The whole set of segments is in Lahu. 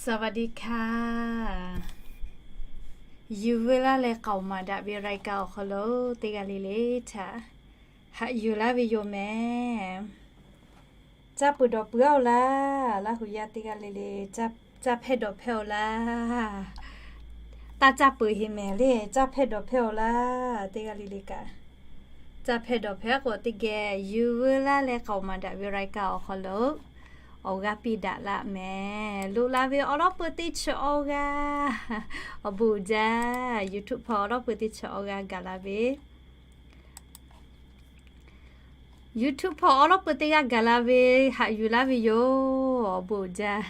สวัสดีค่ะ Yuˬ veu laˇ leh k'aoˍ maˍ daꞈ ve รายการ awˬ hk'aw lo teˇ g'aˇ le le htaꞈ haꞈ yuˬ laˇ ve yoˬ mehˍ. Caˇ peuˬ dawˬ peuˬ-oˬ laˇ, Laˇ hu yaˇ teˇ g'aˇ le le, caˇ hpehˇ dawˬ hpehˇ-oˬ laˇ. Taˇ caˇ peuˬ heˆ mehˍ le, caˇ hpehˇ dawˬ hpehˇ-oˬ laˇ, teˇ g'aˇ le le kaꞈ. Caˇ hpehˇ dawˬ hpehˇ k'o teˇ geh Yuˬ veu laˇ leh k'aoˍ maˍ daꞈ ve รายการ awˬ hk'aw lo awˬ g'aˇ piˇ daꞈ laˇ mehˍ. Loꞈ la ve awˬ lawˉ peuˬ teˇ chi awˬ g'aˇ, awˬ bon uiˍ jaˇ. YouTube hpawˇ awˬ lawˉ peuˬ teˇ chi awˬ g'aˇ gaˬ la ve. YouTube hpawˇ awˬ lawˉ peuˬ teˇ g'aˇ gaˬ la ve, haꞈ yuˬ laˇ ve yoˬ. Awˬ bon uiˍ jaˇ.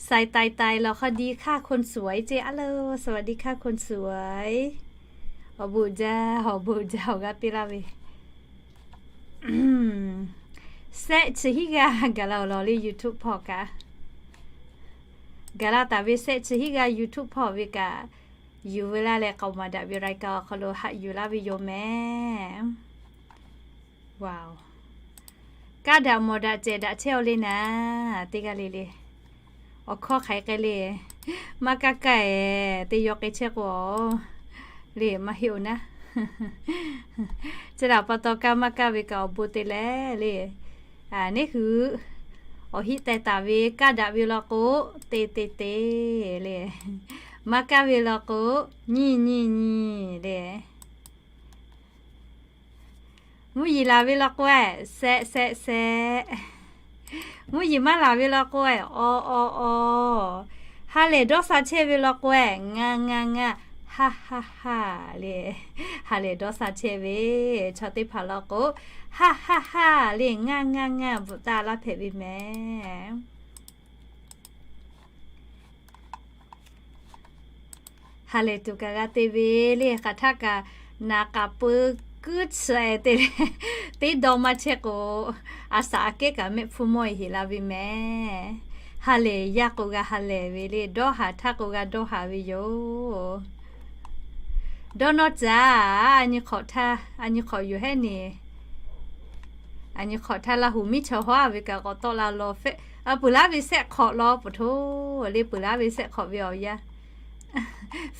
สวัสดีค่ะ คนสวย ceˇ. Hello, สวัสดีค่ะ คนสวย. Awˬ bon uiˍ jaˇ, awˬ bon uiˍ jaˇ, awˬ g'aˇ piˇ laˇ ve. Sehˆ chi hiˉ g'aˇ gaˬ la-oˬ law le YouTube hpawˇ kaꞈ. Gaˬ la taˍ ve sehˆ chi hiˉ g'aˇ YouTube hpawˇ ve kaꞈ, Yuˬ veu laˇ leh k'aoˍ maˍ daꞈ ve รายการ awˬ hk'aw lo haꞈ yuˬ laˇ ve yoˬ mehˍ. Kaˇ daꞈ mawˬ daꞈ cehˬ daꞈ chehˇ-oˬ le naˍ, teˇ g'aˇ le le. Awˬ hkawˇ hk'aˬ hk'e le, maˇ kaˇ kaˇ-eˬ, teˇ yawˇ k'e chehˇ k'o le maˇ heˆ-oˬ naˉ. Chi htaꞈ pa taw kaˇ maˇ kaˇ ve kaꞈ awˬ bon te leh le. Neˇ hui awˬ hiˆ teh taˍ ve kaˇ daꞈ ve law k'o, te te te le. Maˇ kaˇ ve law k'o, nyi nyi nyi le. Mvuhˇ yeˬ laˬ ve law k'o, sehˆ sehˆ sehˆ. Mvuhˇ yeˬ maˇ laˬ ve law k'o, aw aw aw. Ha lehˬ dawˇ sha chehˇ ve law k'o, ngaˬ ngaˬ ngaˬ, ha ha ha le. Ha lehˬ dawˇ sha chehˇ ve chaw teˇ hpaˍ law k'o, ha ha ha le, ngaˬ ngaˬ ngaˬ bvuhꞈ taˍ laˇ hpehꞈ ve mehˍ. Ha lehˬ tuˬ kaꞈ g'a te ve le, hk'aˬ htaˇ kaꞈ naˍ k'aˍ peu kuiˉ chi-e te le, teˇ dawˇ maˇ chehˇ k'o, a shaꞈ aꞈ kehˉ kaꞈ mehˆ hpfuhˇ mawˇ-e heˍ la ve mehˍ. Ha lehˬ yaˇ k'o g'a ha lehˬ ve le, dawˇ haˍ htaˇ k'o g'a dawˇ haˍ ve yoˬ. Dawˇ nawˇ caˍ, a nyi hk'awꞈ htaˇ, a nyi hk'awꞈ yoˬ hehˉ neˬ. A nyi hk'awꞈ htaˇ Laˇ hu miˉ chaw haw-a ve kaꞈ k'awꞈ tawˆ la law, peuˬ laˇ ve sehˆ hk'awꞈ law, peuˬ hto le, peuˬ laˇ ve sehˆ hk'awꞈ ve awˬ yanˇ.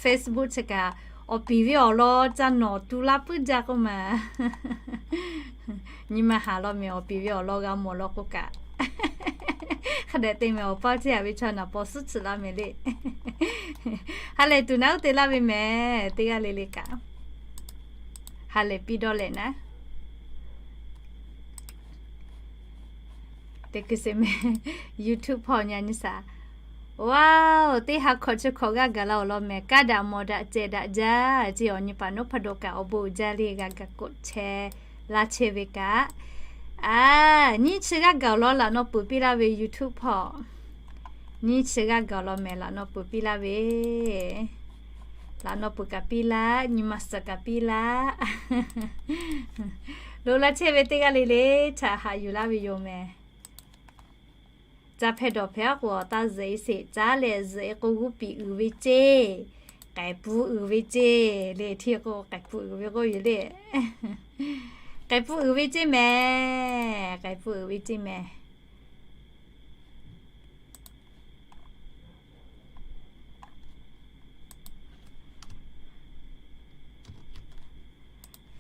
Facebook chi kaꞈ, awˬ piˍ ve awˬ lawn ca nawˬ tu laˇ puiˉ jaˇ k'oˆ ma. Nyi ma haˍ law mehˍ, awˬ piˍ ve awˬ lawn g'a mawˬ law k'o kaꞈ, hk'a dehꞈ te mehˍ, awˬ paˇ ceˇ-a ve chaw naˍ paw suhˉ tsuhꞈ laˇ mehˍ le. Ha lehˬ tuˬ naˉ uˉ te laˇ ve mehˍ, teˇ g'aˇ le le kaꞈ. Ha lehˬ piˇ dawˇ leh naˉ. Teˇ hkui sheˍ mehˍ, YouTube hpawˇ nyi nyi shaˍ. Wow, teˇ ha hkawꞈ chi hkawꞈ g'aˇ gaˬ la-oˬ law mehˍ. Kaˇ daꞈ mawˬ daꞈ cehˬ daꞈ jaˇ ceˇ. Awˬ nyi paˍ nawˉ hpaˇ daw kaꞈ awˬ bon uiˍ jaˇ le, g'a gaˬ k'oˆ chehˇ laˇ chehˇ ve kaꞈ. A, nyiˇ chi g'aˇ gaˬ-oˬ law laꞈ naw peuˬ piˇ laˇ ve YouTube hpawˇ. Nyiˇ chi g'aˇ gaˬ-oˬ law mehˍ, laꞈ naw peuˬ piˇ laˇ ve. Laꞈ naw peuˬ kaꞈ piˇ laˇ, nyi ma suhˍ kaꞈ piˇ laˇ. Loꞈ la chehˇ ve teˇ g'aˇ le le htaꞈ haꞈ yuˬ laˇ ve yoˬ mehˍ. Caˇ hpehˇ dawˬ hpehˇ-a k'o, taˇ zuhꞈ-e sheˍ. Caˉ leh zuhꞈ-e k'o g'uˇ piˍ uiˍ ve ceˇ, k'ehˬ pfuhˇ uiˍ ve ceˇ le. Hteˇ k'o k'ehˬ pfuhˇ uiˍ ve k'oˆ ve le. K'ehˬ pfuhˇ uiˍ ve ceˇ mehˍ, k'ehˬ pfuhˇ uiˍ ve ceˇ mehˍ.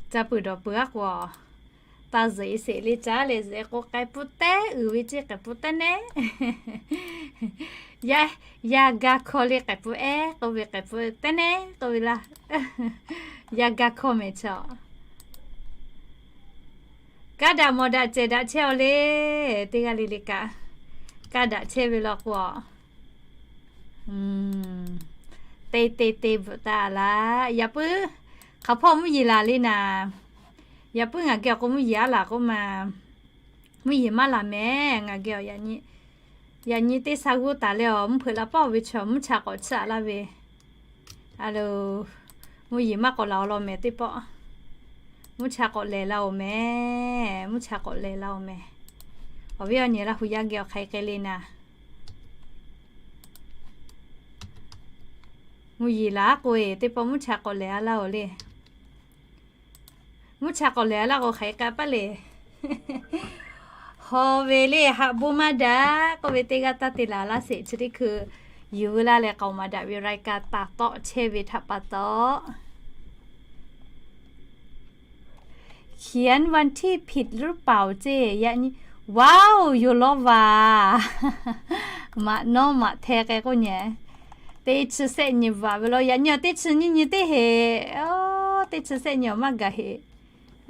Caˇ peuˬ dawˬ peuˬ-a k'o, taˇ zuhꞈ-e sheˍ le. Caˉ leh zuhꞈ-e k'o k'ehˬ pfuhˇ tehˉ uiˍ ve ceˇ, k'ehˬ pfuhˇ tehˉ nehˉ. Yaˇ, yaˇ ga hkawˇ le, k'ehˬ pfuhˇ ehˉ k'oˆ ve, k'ehˬ pfuhˇ tehˉ nehˉ k'oˆ ve laˇ. Yaˇ ga hkawˇ mehˍ chaw. Kaˇ daꞈ mawˬ daꞈ cehˬ daꞈ chehˇ-oˬ le, teˇ g'aˇ le le kaꞈ. Kaˇ daꞈ chehˇ ve law k'o, te te te bvuhꞈ taˍ laˇ. Yaꞈ puiˉ hk'aˬ hpawˇ mvuhˇ yeˬ laˬ le naˍ. Yaꞈ puiˉ ngaˬ geh awˬ k'o mvuhˇ yeˬ aˉ laˬ k'oˆ ma. Mvuhˇ yeˬ maˇ laˬ mehˍ, ngaˬ geh awˬ yaꞈ nyi teˇ sha g'uˇ taˍ leh awˬ mvuhˇ hpeuꞈ la paˇ-oˬ ve chaw mvuhˇ cha k'awꞈ chiˇ aꞈ laˇ ve. A lo, mvuhˇ yeˬ maˇ k'awꞈ laˬ-oˬ law mehˍ teˇ pawˆ. Mvuhˇ cha k'awꞈ lehˬ la-oˬ mehˍ, mvuhˇ cha k'awꞈ lehˬ la-oˬ mehˍ. Awˬ viˉ awˬ nyi Laˇ hu yaˇ geh awˬ hk'aˬ hk'e le naˍ. Mvuhˇ yeˬ laˬ k'o-e teˇ pawˆ mvuhˇ cha k'awꞈ lehˬ a laˇ-oˬ le. Mvuhˇ cha k'awꞈ lehˬ a laˇ k'o hk'aˬ hk'e k'a paˇ le. Haw ve le, haꞈ bon maˇ daꞈ k'oˆ ve teˇ g'aˇ taˇ te laˬ laˇ sheˍ. Chi teˇ hkui Yuˬ laˇ leh k'aoˍ maˍ daꞈ ve รายการ taˍ tawˆ chehˇ ve htaꞈ pa taw, เขียนวันที่ผิดหรือเปล่า ceˇ. Yaꞈ nyi, wow, yoˬ lawˇ vaˬ. Maꞈ nawˉ maꞈ hteh k'ai k'oˆ nyi. Teˇ chi sehˆ nyi bvuhꞈ ve law. Yaꞈ nyi teˇ chi nyiˇ nyi teˇ heꞈ. Teˇ chi sehˆ nyi awˬ maˇ gaˬ heꞈ.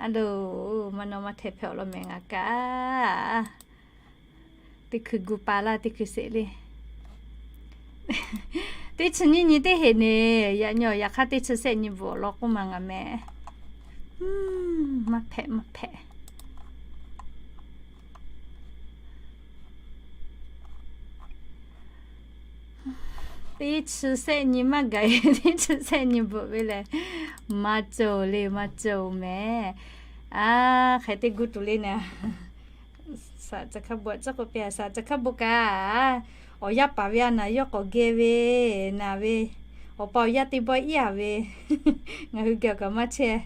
A loˬ, maˇ nawˉ maˇ hteh hpehꞈ awˬ lawn mehˍ ngaˬ kaꞈ. Teˇ hkui gu pa laˇ, teˇ hkui sheˍ le. Teˇ chi nyiˇ nyi teˇ heꞈ neˬ, yaꞈ nyi awˬ yaꞈ hk'aˇ teˇ chi sehˆ nyi bvuhꞈ awˬ lawn k'oˆ ma ngaˬ mehˍ. Maˇ hpehꞈ, maˇ hpehꞈ. Teˇ chi sehˆ nyi maˇ gaˬ, teˇ chi sehˆ nyi bvuhꞈ ve lehˬ, maˇ cawˬ le, maˇ cawˬ mehˍ. A, hk'e teˇ gu tuˬ le naˍ. Saˍ caˬ hkaˇ bon a ciˉ k'oˆ piˇ, saˍ caˬ hkaˇ bon kaꞈ, awˬ yaˇ paˍ ve a naˍ yawˇ k'awꞈ geh ve, naˍ ve, awˬ pa awˬ yaˇ teˇ bawehˇ iˉ a ve, ngaˬ hui geh awˬ kaꞈ maˇ chehˇ.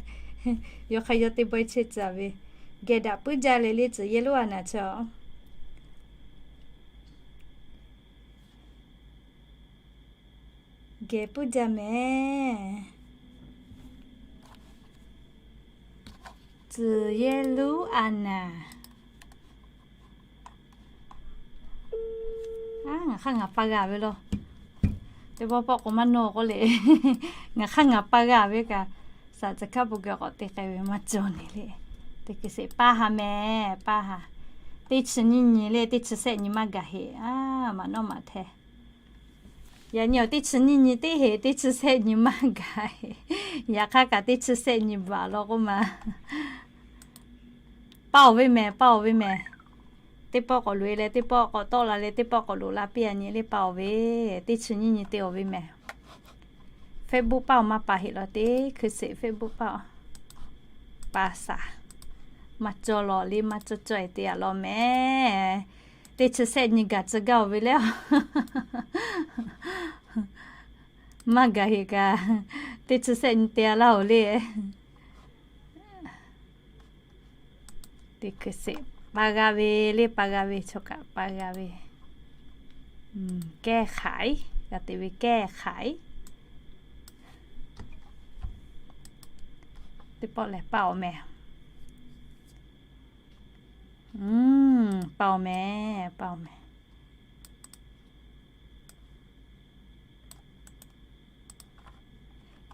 Yawˇ hk'aˇ yawˇ teˇ bawehˇ chehˇ tcuh ve, geh daꞈ puiˉ jaˇ le le tcuh yehˇ lonˉ a naˍ chaw. Geh puiˉ jaˇ mehˍ. Tcuh yehˇ lonˉ a naˍ. A, ngaˬ hk'aˇ ngaˬ pa g'a ve law. Teˇ pawˆ pawˆ k'o maˇ nawˇ k'oˆ le. Ngaˬ hk'aˇ ngaˬ pa g'a ve kaꞈ, saˍ caˬ hkaˇ bon geh k'awꞈ te k'ai ve maˇ cawˬ neˬ le. Teˇ hkui sheˍ paˇ ha mehˍ, paˇ ha. Teˇ chi nyiˇ nyi le, teˇ chi sehˆ nyi maˇ gaˬ heꞈ. A, maꞈ nawˉ maꞈ hteh. Yaꞈ nyi awˬ teˇ chi nyiˇ nyi teˇ heꞈ, teˇ chi sehˆ nyi maˇ gaˬ heꞈ. Yaꞈ hk'aˇ kaꞈ teˇ chi sehˆ nyi bvuhꞈ law k'oˆ ma. Paˇ oˬ ve mehˍ, paˇ oˬ ve mehˍ. Teˇ pawˆ k'awꞈ loꞈ e leh, teˇ pawˆ k'awꞈ tawˆ la leh, teˇ pawˆ k'awꞈ loꞈ la piˇ a nyi le paˇ oˬ ve. Teˇ chi nyiˇ nyi te oˬ ve mehˍ. Facebook paˇ oˬ maˇ pa heꞈ law teˇ hkui sheˍ Facebook paˇ oˬ. Pa saˍ. Maˇ cawˬ lawˬ le, maˇ cawˬ cawˬ e te a law mehˍ. Teˇ chi sehˆ nyi gaˬ tcuh gaˇ oˬ ve le. Maˇ gaˬ heꞈ kaꞈ, teˇ chi sehˆ nyi te a laˇ oˬ le. Teˇ hkui sheˍ pa g'a ve le, pa g'a ve, chaw kaꞈ pa g'a ve. Kehˉ hk'aꞈ iˉ, g'a te ve kehˉ hk'aꞈ iˉ. Teˇ pawˆ lehˬ paˇ oˬ mehˍ. Paˇ oˬ mehˍ, paˇ oˬ mehˍ.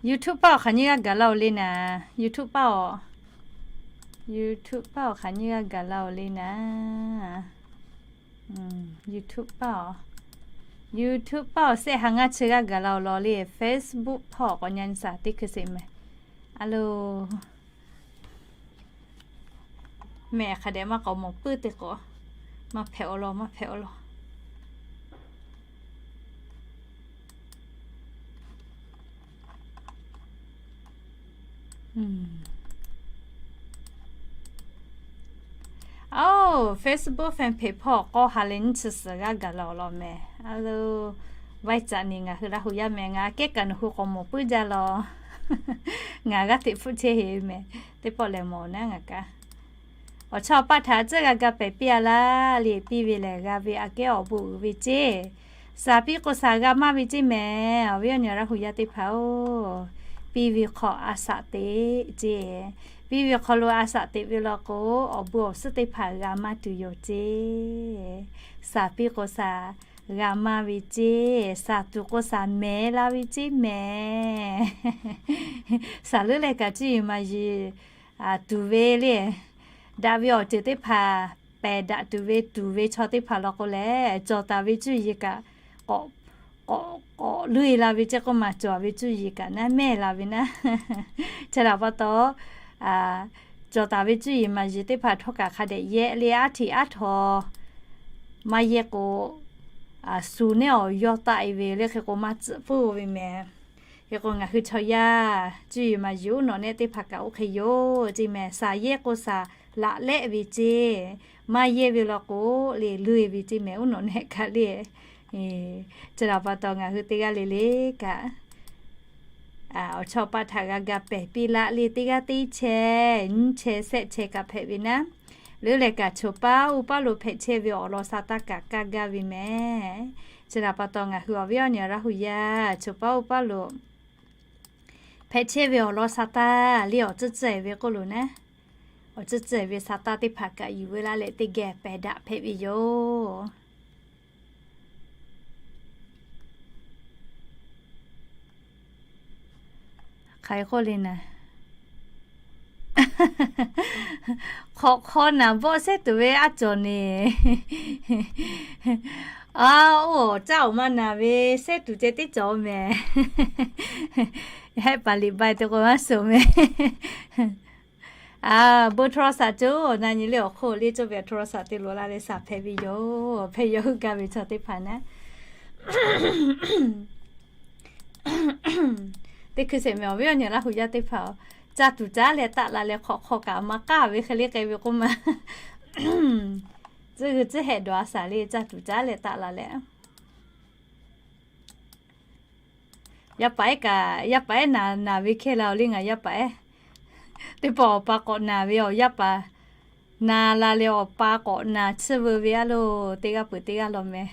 YouTube paˇ awˬ hk'aˬ nyiˇ g'aˇ gaˬ laˇ oˬ le naˍ. YouTube paˇ awˬ, YouTube paˇ awˬ hk'aˬ nyiˇ g'aˇ gaˬ laˇ oˬ le naˍ. YouTube paˇ awˬ, YouTube paˇ awˬ sehˆ ha ngaˇ chi g'aˇ gaˬ laˇ oˬ law le. Facebook hpawˇ k'awꞈ nyi saˍ teˇ hkui sheˍ mehˍ. A loˬ. Mehˬ hk'a dehꞈ maˇ k'awꞈ mawˬ puiˉ te k'o, maˇ hpehꞈ awˬ lawn, maˇ hpehꞈ awˬ lawn. Aˬ, Facebook fan page hpawˇ k'awˇ ha leh nyiˇ chi suhˍ g'aˇ gaˬ laˇ oˬ law mehˍ. A loˬ, vaiˇ caꞈ ni ngaˬ hui Laˇ huˍ yaˇ mehˍ, ngaˬ kehˉ kaꞈ nawˬ hui k'awꞈ mawˬ puiˉ jaˇ law. Ngaˬ g'aˇ hteꞈ hpfuhˆ chehˇ heꞈ ve mehˍ. Teˇ pawˆ lehˬ mawˬ naˉ ngaˬ kaꞈ. Awˬ chawˇ paˆ htaꞈ tcuhˉ g'a ga pehˬ piˇ a laˇ le, piˇ ve lehˬ g'a ve aꞈ kehˉ awˬ bon uiˍ ve ceˇ. Saˍ piˇ k'o saˍ g'a maˇ ve ceˇ mehˍ. Awˬ viˉ awˬ nyi Laˇ huˍ yaˇ teˇ hpaˍ-oˬ, piˇ ve hk'aw a shaꞈ teꞈ ceˇ. Piˇ ve hk'aw lo a shaꞈ teꞈ ve law k'o, awˬ bon awˬ suhˉ teˇ hpaˍ g'a maˇ tuˬ yoˬ ceˇ. Saˍ piˇ k'o saˍ g'a maˇ ve ceˇ. Saˍ tuˬ k'o saˍ mehˍ la ve ceˇ mehˍ. Saˍ leuˉ leh kaꞈ cuˇ yiˍ maˍ yiˍ tuˬ ve le. Daꞈ ve awˬ ceuˬ teˇ hpaˍ pehˬ daꞈ tuˬ ve tuˬ ve chaw teˇ hpaˍ law k'o lehˬ, cawˬ taˍ ve cuˇ yiˍ kaꞈ k'awꞈ, k'awꞈ, k'awꞈ leuˆ e la ve ceˇ k'oˆ ma, cawˬ ve cuˇ yiˍ kaꞈ naˉ mehˇ la ve naˉ. Chi htaꞈ pa taw, cawˬ taˍ ve cuˇ yiˍ maˍ yiˍ teˇ hpaˍ htawˇ kaꞈ hk'a dehꞈ yehˆ le aˉ htiꞈ aˉ htaw maˇ yehˇ k'o, suˍ neˉ awˬ yawˇ taˆ e ve le hk'e k'o maˇ tcuhꞈ puiˉ ve mehˍ. Hk'e k'o ngaˬ hui chaw yaˇ cuˇ yiˍ maˍ yiˍ uˉ nawꞈ neˆ teˇ hpaˍ kaꞈ oˇ hk'e yoˬ ceˇ mehˍ. Saˍ yehˇ k'o saˍ laꞈ lehˆ ve ceˇ, maˇ yehˇ ve law k'o le leuˆ e ve ceˇ mehˍ uˉ nawꞈ neˆ kaꞈ le. Chi htaꞈ pa taw ngaˬ hui teˇ g'aˇ le le kaꞈ, awˬ chawˇ paˆ htaꞈ g'a ga pehˬ piˇ laˆ le teˇ g'aˇ teˇ chehˇ nyiˇ chehˇ shehˆ chehˇ kaꞈ hpehꞈ ve naˉ. Leuˉ leh kaꞈ choˬ paˉ uˉ paˉ lo hpehꞈ chehˇ ve awˬ lawn sa taˇ kaꞈ kaˇ gaˇ ve mehˍ. Chi htaꞈ pa taw ngaˬ hui awˬ viˉ awˬ nyi Laˇ hu yaˇ choˬ paˉ oˇ paˉ lo hpehꞈ chehˇ ve awˬ lawn sa taˇ le awˬ tcuhˉ tcuhˉ-e ve k'oˆ lo naˉ, awˬ tcuhˉ tcuhˉ-e ve sa taˇ teˇ hpaˍ kaꞈ yuˬ veu laˇ leh teˇ geh pehˬ daꞈ hpehꞈ ve yoˬ. Hk'aˬ hk'e k'oˆ le naˍ, hk'awꞈ hk'aw naˍ bawˆ sehˉ tuˬ ve aˉ cawˬ neˬ. A, oˇ awˬ caˇ awˬ ma naˍ ve sehˉ tuˬ ceh teˇ cawˬ mehˍ. Hehˆ paˍ liꞈ bai te k'o maˇ suˍ mehˍ. A, เบอร์โทรศัพท์ coˬ na nyi le awˬ hk'oˆ le coˇ ve โทรศัพท์ te loꞈ la leh saˍ hpehꞈ ve yoˬ. Hpehꞈ yaw hui gaˇ ve chaw teˇ hpaˍ naˉ, teˇ hkui sheˍ mehˍ awˬ viˉ awˬ nyi Laˇ hu yaˇ teˇ hpaˍ-oˬ, caˇ tuˬ caˉ leh taˆ la leh hk'awꞈ hk'aw kaꞈ maˇ k'aˉ ve hk'e le k'ai ve k'oˆ ma, tcuhˇ g'uiˬ tcuhˇ hehꞈ dawˬ a saˍ le caˇ tuˬ caˉ leh taˆ la leh Yaˇ paˍ ehˉ kaꞈ, yaˇ paˍ ehˉ naˍ naˍ ve hkehˇ la-oˬ le ngaˬ yaˇ paˍ ehˉ. Teˇ pawˆ awˬ pa k'awꞈ naˍ ve awˬ yaˇ paˍ naˍ la leh awˬ pa k'awꞈ naˍ tsuhˇ veu ve a loˬ, teˇ g'aˇ peuˬ teˇ g'aˇ law meh.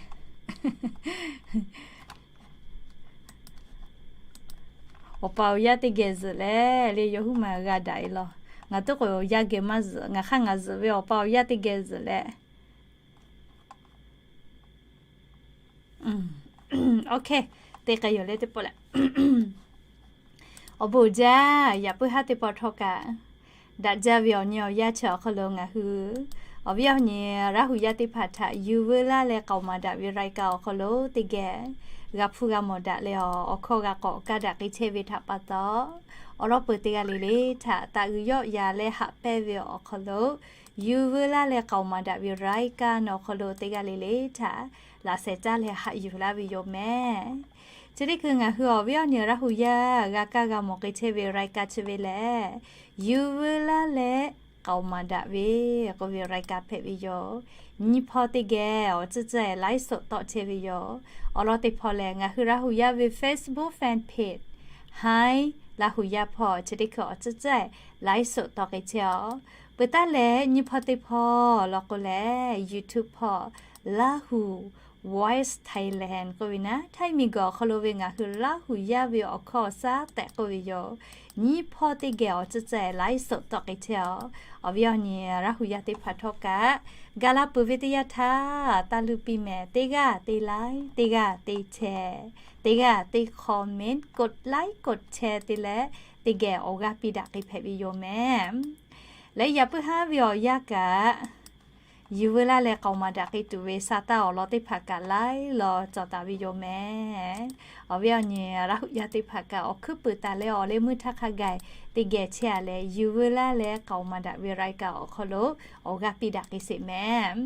Awˬ pa awˬ yaˇ teˇ geh zuhꞈ leh le yawˇ huiˉ ma g'a daꞈ e law. Ngaˬ tuˉ k'o awˬ yaˇ geh maˇ zuhꞈ, ngaˬ hk'aˇ ngaˬ zuhꞈ ve awˬ pa awˬ yaˇ teˇ geh zuhꞈ leh Oˇ hk'e, te k'ai yoˬ le teˇ pawˆ leh. Awˬ bon jaˇ, yaꞈ puiˉ haˉ teˇ pawˆ htawˇ kaꞈ, daꞈ jaˇ ve awˬ nyi awˬ yaˇ chi awˬ hk'aw lo ngaˬ hui awˬ viˉ awˬ nyi Laˇ hu yaˇ teˇ hpaˍ htaꞈ yuˬ veu laˇ leh k'aoˍ maˍ daꞈ ve รายการ awˬ hk'aw lo teˇ geh g'a hpuˇ g'a mawˬ daꞈ leh, awˬ hkawˇ g'a k'awꞈ kaˇ daꞈ k'ai chehˇ ve htaꞈ pa taw, awˬ lawn peuˬ teˇ g'aˇ le le htaꞈ taꞈ g'uiˬ yawˆ yan leh haꞈ pehnˇ ve awˬ hk'aw lo yuˬ veu laˇ leh k'aoˍ maˍ daꞈ ve รายการ awˬ hk'aw lo teˇ g'aˇ le le htaꞈ laꞈ sheh caˇ leh haꞈ yuˬ laˇ ve yoˬ mehˍ. Chi teˇ hkui ngaˬ hui awˬ viˉ awˬ nyi Laˇ hu yaˇ g'a kaˇ g'a mawˬ k'ai chehˇ ve รายการ chi ve lehˬ, yuˬ veu laˇ leh k'aoˍ maˍ daꞈ ve k'oˆ ve รายการ hpehꞈ ve yoˬ. Nyiˇ hpawˇ teˇ geh awˬ tcuhˉ tcuhˉ-e ไลฟ์สด tawˆ chehˇ ve yoˬ. Awˬ lawn teˇ hpawˇ lehˬ, ngaˬ hui Laˇ hu yaˇ ve Facebook fan page Hai Laˇ hu yaˇ hpawˇ chi teˇ hkui awˬ tcuhˉ tcuhˉ-e ไลฟ์สด tawˆ k'ai chehˇ-oˬ. Peuˬ taˉ leh nyiˇ hpawˇ teˇ hpawˇ law k'o lehˬ, YouTube hpawˇ Laˇ hu Voice Thailand k'oˆ ve naˉ, Htaiˇ miˬguiˬ awˬ hk'aw lo ve ngaˬ hui Laˇ hu yaˇ ve awˬ hkawˇ awˬ shaˉ tehꞈ k'oˆ ve yoˬ. Nyiˇ hpawˇ teˇ geh awˬ tcuhˉ tcuhˉ-e ไลฟ์สด tawˆ k'ai chehˇ-oˬ. Awˬ viˉ awˬ nyi Laˇ hu yaˇ teˇ hpaˍ htawˇ kaꞈ, gaˬ la peuˬ ve teˇ yanˇ htaˇ taˇ luˇ piˇ mehˍ, teˇ g'aˇ teˇ ไลค์, teˇ g'aˇ teˇ แชร์, teˇ g'aˇ teˇ คอมเมนต์, กดไลค์ กดแชร์ te leh teˇ geh awˬ g'aˇ piˇ daꞈ k'ai hpehꞈ ve yoˬ mehˍ. Leh yaꞈ puiˉ haˉ ve awˬ yanˇ kaꞈ, yuˬ veu laˇ leh k'aoˍ maˍ daꞈ k'ai tuˬ ve sa taˇ awˬ lawn teˇ hpaˍ kaꞈ laiˉ law cawˬ taˍ ve yoˬ mehˍ. Awˬ viˉ awˬ nyi Laˇ hu yaˇ teˇ hpaˍ kaꞈ awˬ hkuiˉ puiˍ taˍ leh awˬ leh meuˇ htaˇ hk'a gaˬ teˇ geh chehˇ-a leh yuˬ veu laˇ leh k'aoˍ maˍ daꞈ ve รายการ awˬ hk'aw lo awˬ g'aˇ piˇ daꞈ k'ai sheˍ mehˍ.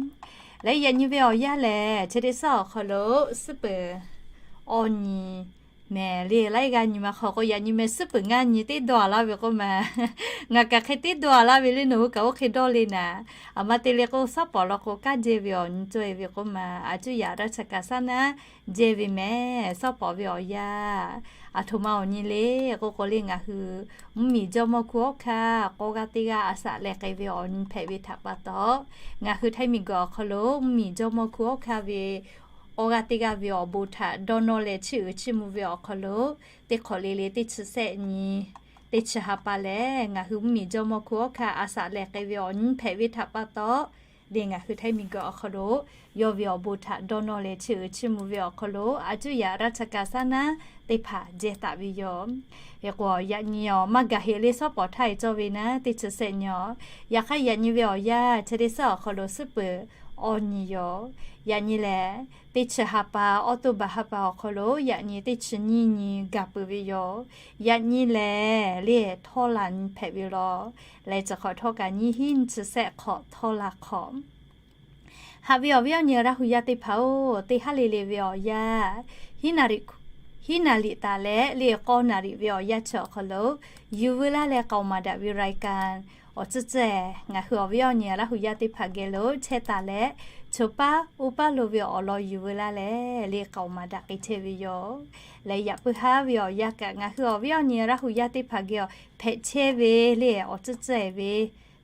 Leh yaꞈ nyi ve awˬ yanˇ lehˬ, chi teˇ suhˉ awˬ hk'aw lo suhˉ peuˬ awˬ nyi mehˍ le, laiˉ g'aˇ nyi ma hk'aw k'o yaꞈ nyi mehˍ, suhˉ peuˬ ngaˇ nyi teˇ dawˇ-a laˇ ve k'oˆ ma. Ngaˬ kaꞈ hk'e teˇ dawˇ-a laˇ ve le, nawˬ hui kaꞈ oˇ hk'e dawˇ le naˍ. Aˬ ma te le k'o, suhˉ pawˍ law k'o kanˉ jehˇ ve awˬ nyi cawˇ-e ve k'oˆ ma, a cuˇ yaꞈ raˇ cha kaꞈ saˉ naˉ jehˇ ve mehˍ. Suhˉ pawˍ ve awˬ yanˇ aˬ htoꞈ ma awˬ nyi le k'oˆ k'o le, ngaˬ hui mvuhˇmiˬ jawˇmawˇ hku awˉ hkanˇ k'awˇ g'aˇ teˇ g'aˇ a shaꞈ leh k'ai ve awˬ nyi hpehꞈ ve htaꞈ pa taw, ngaˬ hui Htaiˇ miˬguiˬ awˬ hk'aw lo mvuhˇmiˬ jawˇmawˇ hku awˉ hkanˇ ve awˇ g'aˇ teˇ g'aˇ ve awˬ bon htaꞈ dawˇ nawˇ leh chiˇ uiˍ chiˇ mvuh ve awˬ hk'aw lo, teˇ hk'awꞈ le le teˇ chi sehˆ nyi, teˇ chi ha pa lehˬ, ngaˬ hui mvuhˇmiˬ jawˇmawˇ hku awˉ hkanˇ a shaꞈ leh k'ai ve awˬ nyi hpehꞈ ve htaꞈ pa taw, le ngaˬ hui Htaiˇ miˬguiˬ awˬ hk'aw lo yawˇ ve awˬ bon htaꞈ dawˇ nawˇ leh chiˇ uiˍ chiˇ mvuh ve awˬ hk'aw lo a cuˇ yaꞈ raˇ cha kaꞈ saˉ naˉ teˇ hpaˍ jehˇ taˍ ve yoˬ. Hk'e k'o, yaꞈ nyi awˬ maˇ gaˬ heꞈ le suhˉ pawˍ htaˇ e cawˇ ve naˉ teˇ chi sehˆ nyi-oˬ. Yaꞈ hk'aˇ yaꞈ nyi ve awˬ yanˇ chi teˇ suhˉ awˬ hk'aw lo suhˉ peuˬ awˬ nyi yoˬ. Yaꞈ nyi lehˬ, teˇ chi ha pa, October ha pa awˬ hk'aw lo yaꞈ nyi teˇ chi nyiˇ nyi gaˬ peuˬ ve yoˬ. Yaꞈ nyi lehˬ, le htawˇ la nyi hpehꞈ ve law. Leh chi hk'awꞈ htawˇ kaꞈ nyiˇ hinˉ nyiˇ chi sehˆ hk'awꞈ htawˇ la hk'awꞈ Haꞈ ve awˬ viˉ awˬ nyi Laˇ hu yaˇ teˇ hpaˍ-oˬ, teˇ haˉ le le ve awˬ yanˇ, hiˉ naˍ riꞈ taˍ leh le k'awˇ naˍ riꞈ ve awˬ yanˇ chi awˬ hk'aw lo yuˬ veu laˇ leh k'aoˍ maˍ daꞈ ve รายการ awˬ tcuhˉ tcuhˉ-e, ngaˬ hui awˬ viˉ awˬ nyi Laˇ hu yaˇ teˇ hpaˍ geh lo chehˇ taˍ leh, choˬ paˉ uˉ paˉ lo ve awˬ lawn yuˬ veu laˇ leh le k'aoˍ maˍ daꞈ k'ai chehˇ ve yoˬ. Leh yaꞈ puiˉ haˉ ve awˬ yanˇ kaꞈ ngaˬ hui awˬ viˉ awˬ nyi Laˇ hu yaˇ teˇ hpaˍ geh awˬ hpehꞈ chehˇ ve le awˬ tcuhˉ tcuhˉ-e ve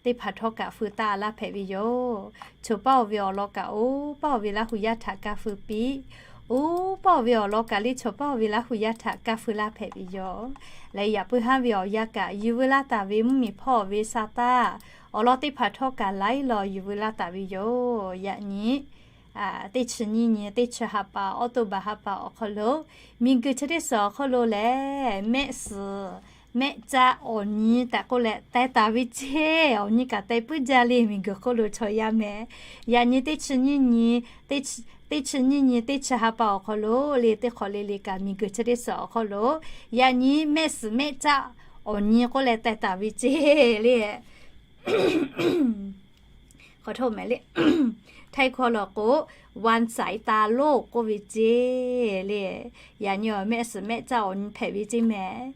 teˇ hpaˍ htawˇ kaꞈ feu taˇ laˇ hpehꞈ ve yoˬ. Choˬ paˉ-oˬ ve awˬ lawn kaꞈ oˇ paˉ-oˬ ve Laˇ hu yaˇ htaꞈ kaˇ feu piˇ. Uˉ paˇ ve awˬ lawn kaꞈ le chaw paˇ ve Laˇ hu yaˇ htaꞈ kaˇ feu laˇ hpehꞈ ve yoˬ. Leh yaꞈ puiˉ haˉ ve awˬ yanˇ kaꞈ yuˬ veu laˇ taˍ ve mvuhˇmiˬ hpawˇ ve sa taˇ awˬ lawn teˇ hpaˍ htawˇ kaꞈ laiˉ law yuˬ veu laˇ taˍ ve yoˬ. Yaꞈ nyi teˇ chi nyiˇ nyi, teˇ chi ha pa, October ha pa awˬ hk'aw lo, miˬguiˬ chi teˇ suhˍ awˬ hk'aw lo lehˬ, mehˆ suhˍ mehˆ caˆ awˬ nyi tehꞈ k'oˆ leh teh taˍ ve ceˇ. Awˬ nyi kaꞈ teh puiˉ jaˇ le, miˬguiˬ hk'oˆ lo chaw yaˇ mehˍ. Yaꞈ nyi teˇ chi nyiˇ nyi, teˇ chi nyiˇ nyi, teˇ chi ha pa awˬ hk'aw lo le, teˇ hk'awꞈ le le kaꞈ miˬguiˬ chi teˇ suhˍ awˬ hk'aw lo, yaꞈ nyi mehˆ suhˍ mehˆ caˆ awˬ nyi k'oˆ leh teh taˍ ve ceˇ le. Hk'aw htawˇ mehˍ le, Htaiˇ hkawˇ law k'o, วันสายตาโลก k'oˆ ve ceˇ le. Yaꞈ nyi awˬ mehˆ suhˍ mehˆ caˆ awˬ nyi hpehꞈ ve ceˇ mehˍ.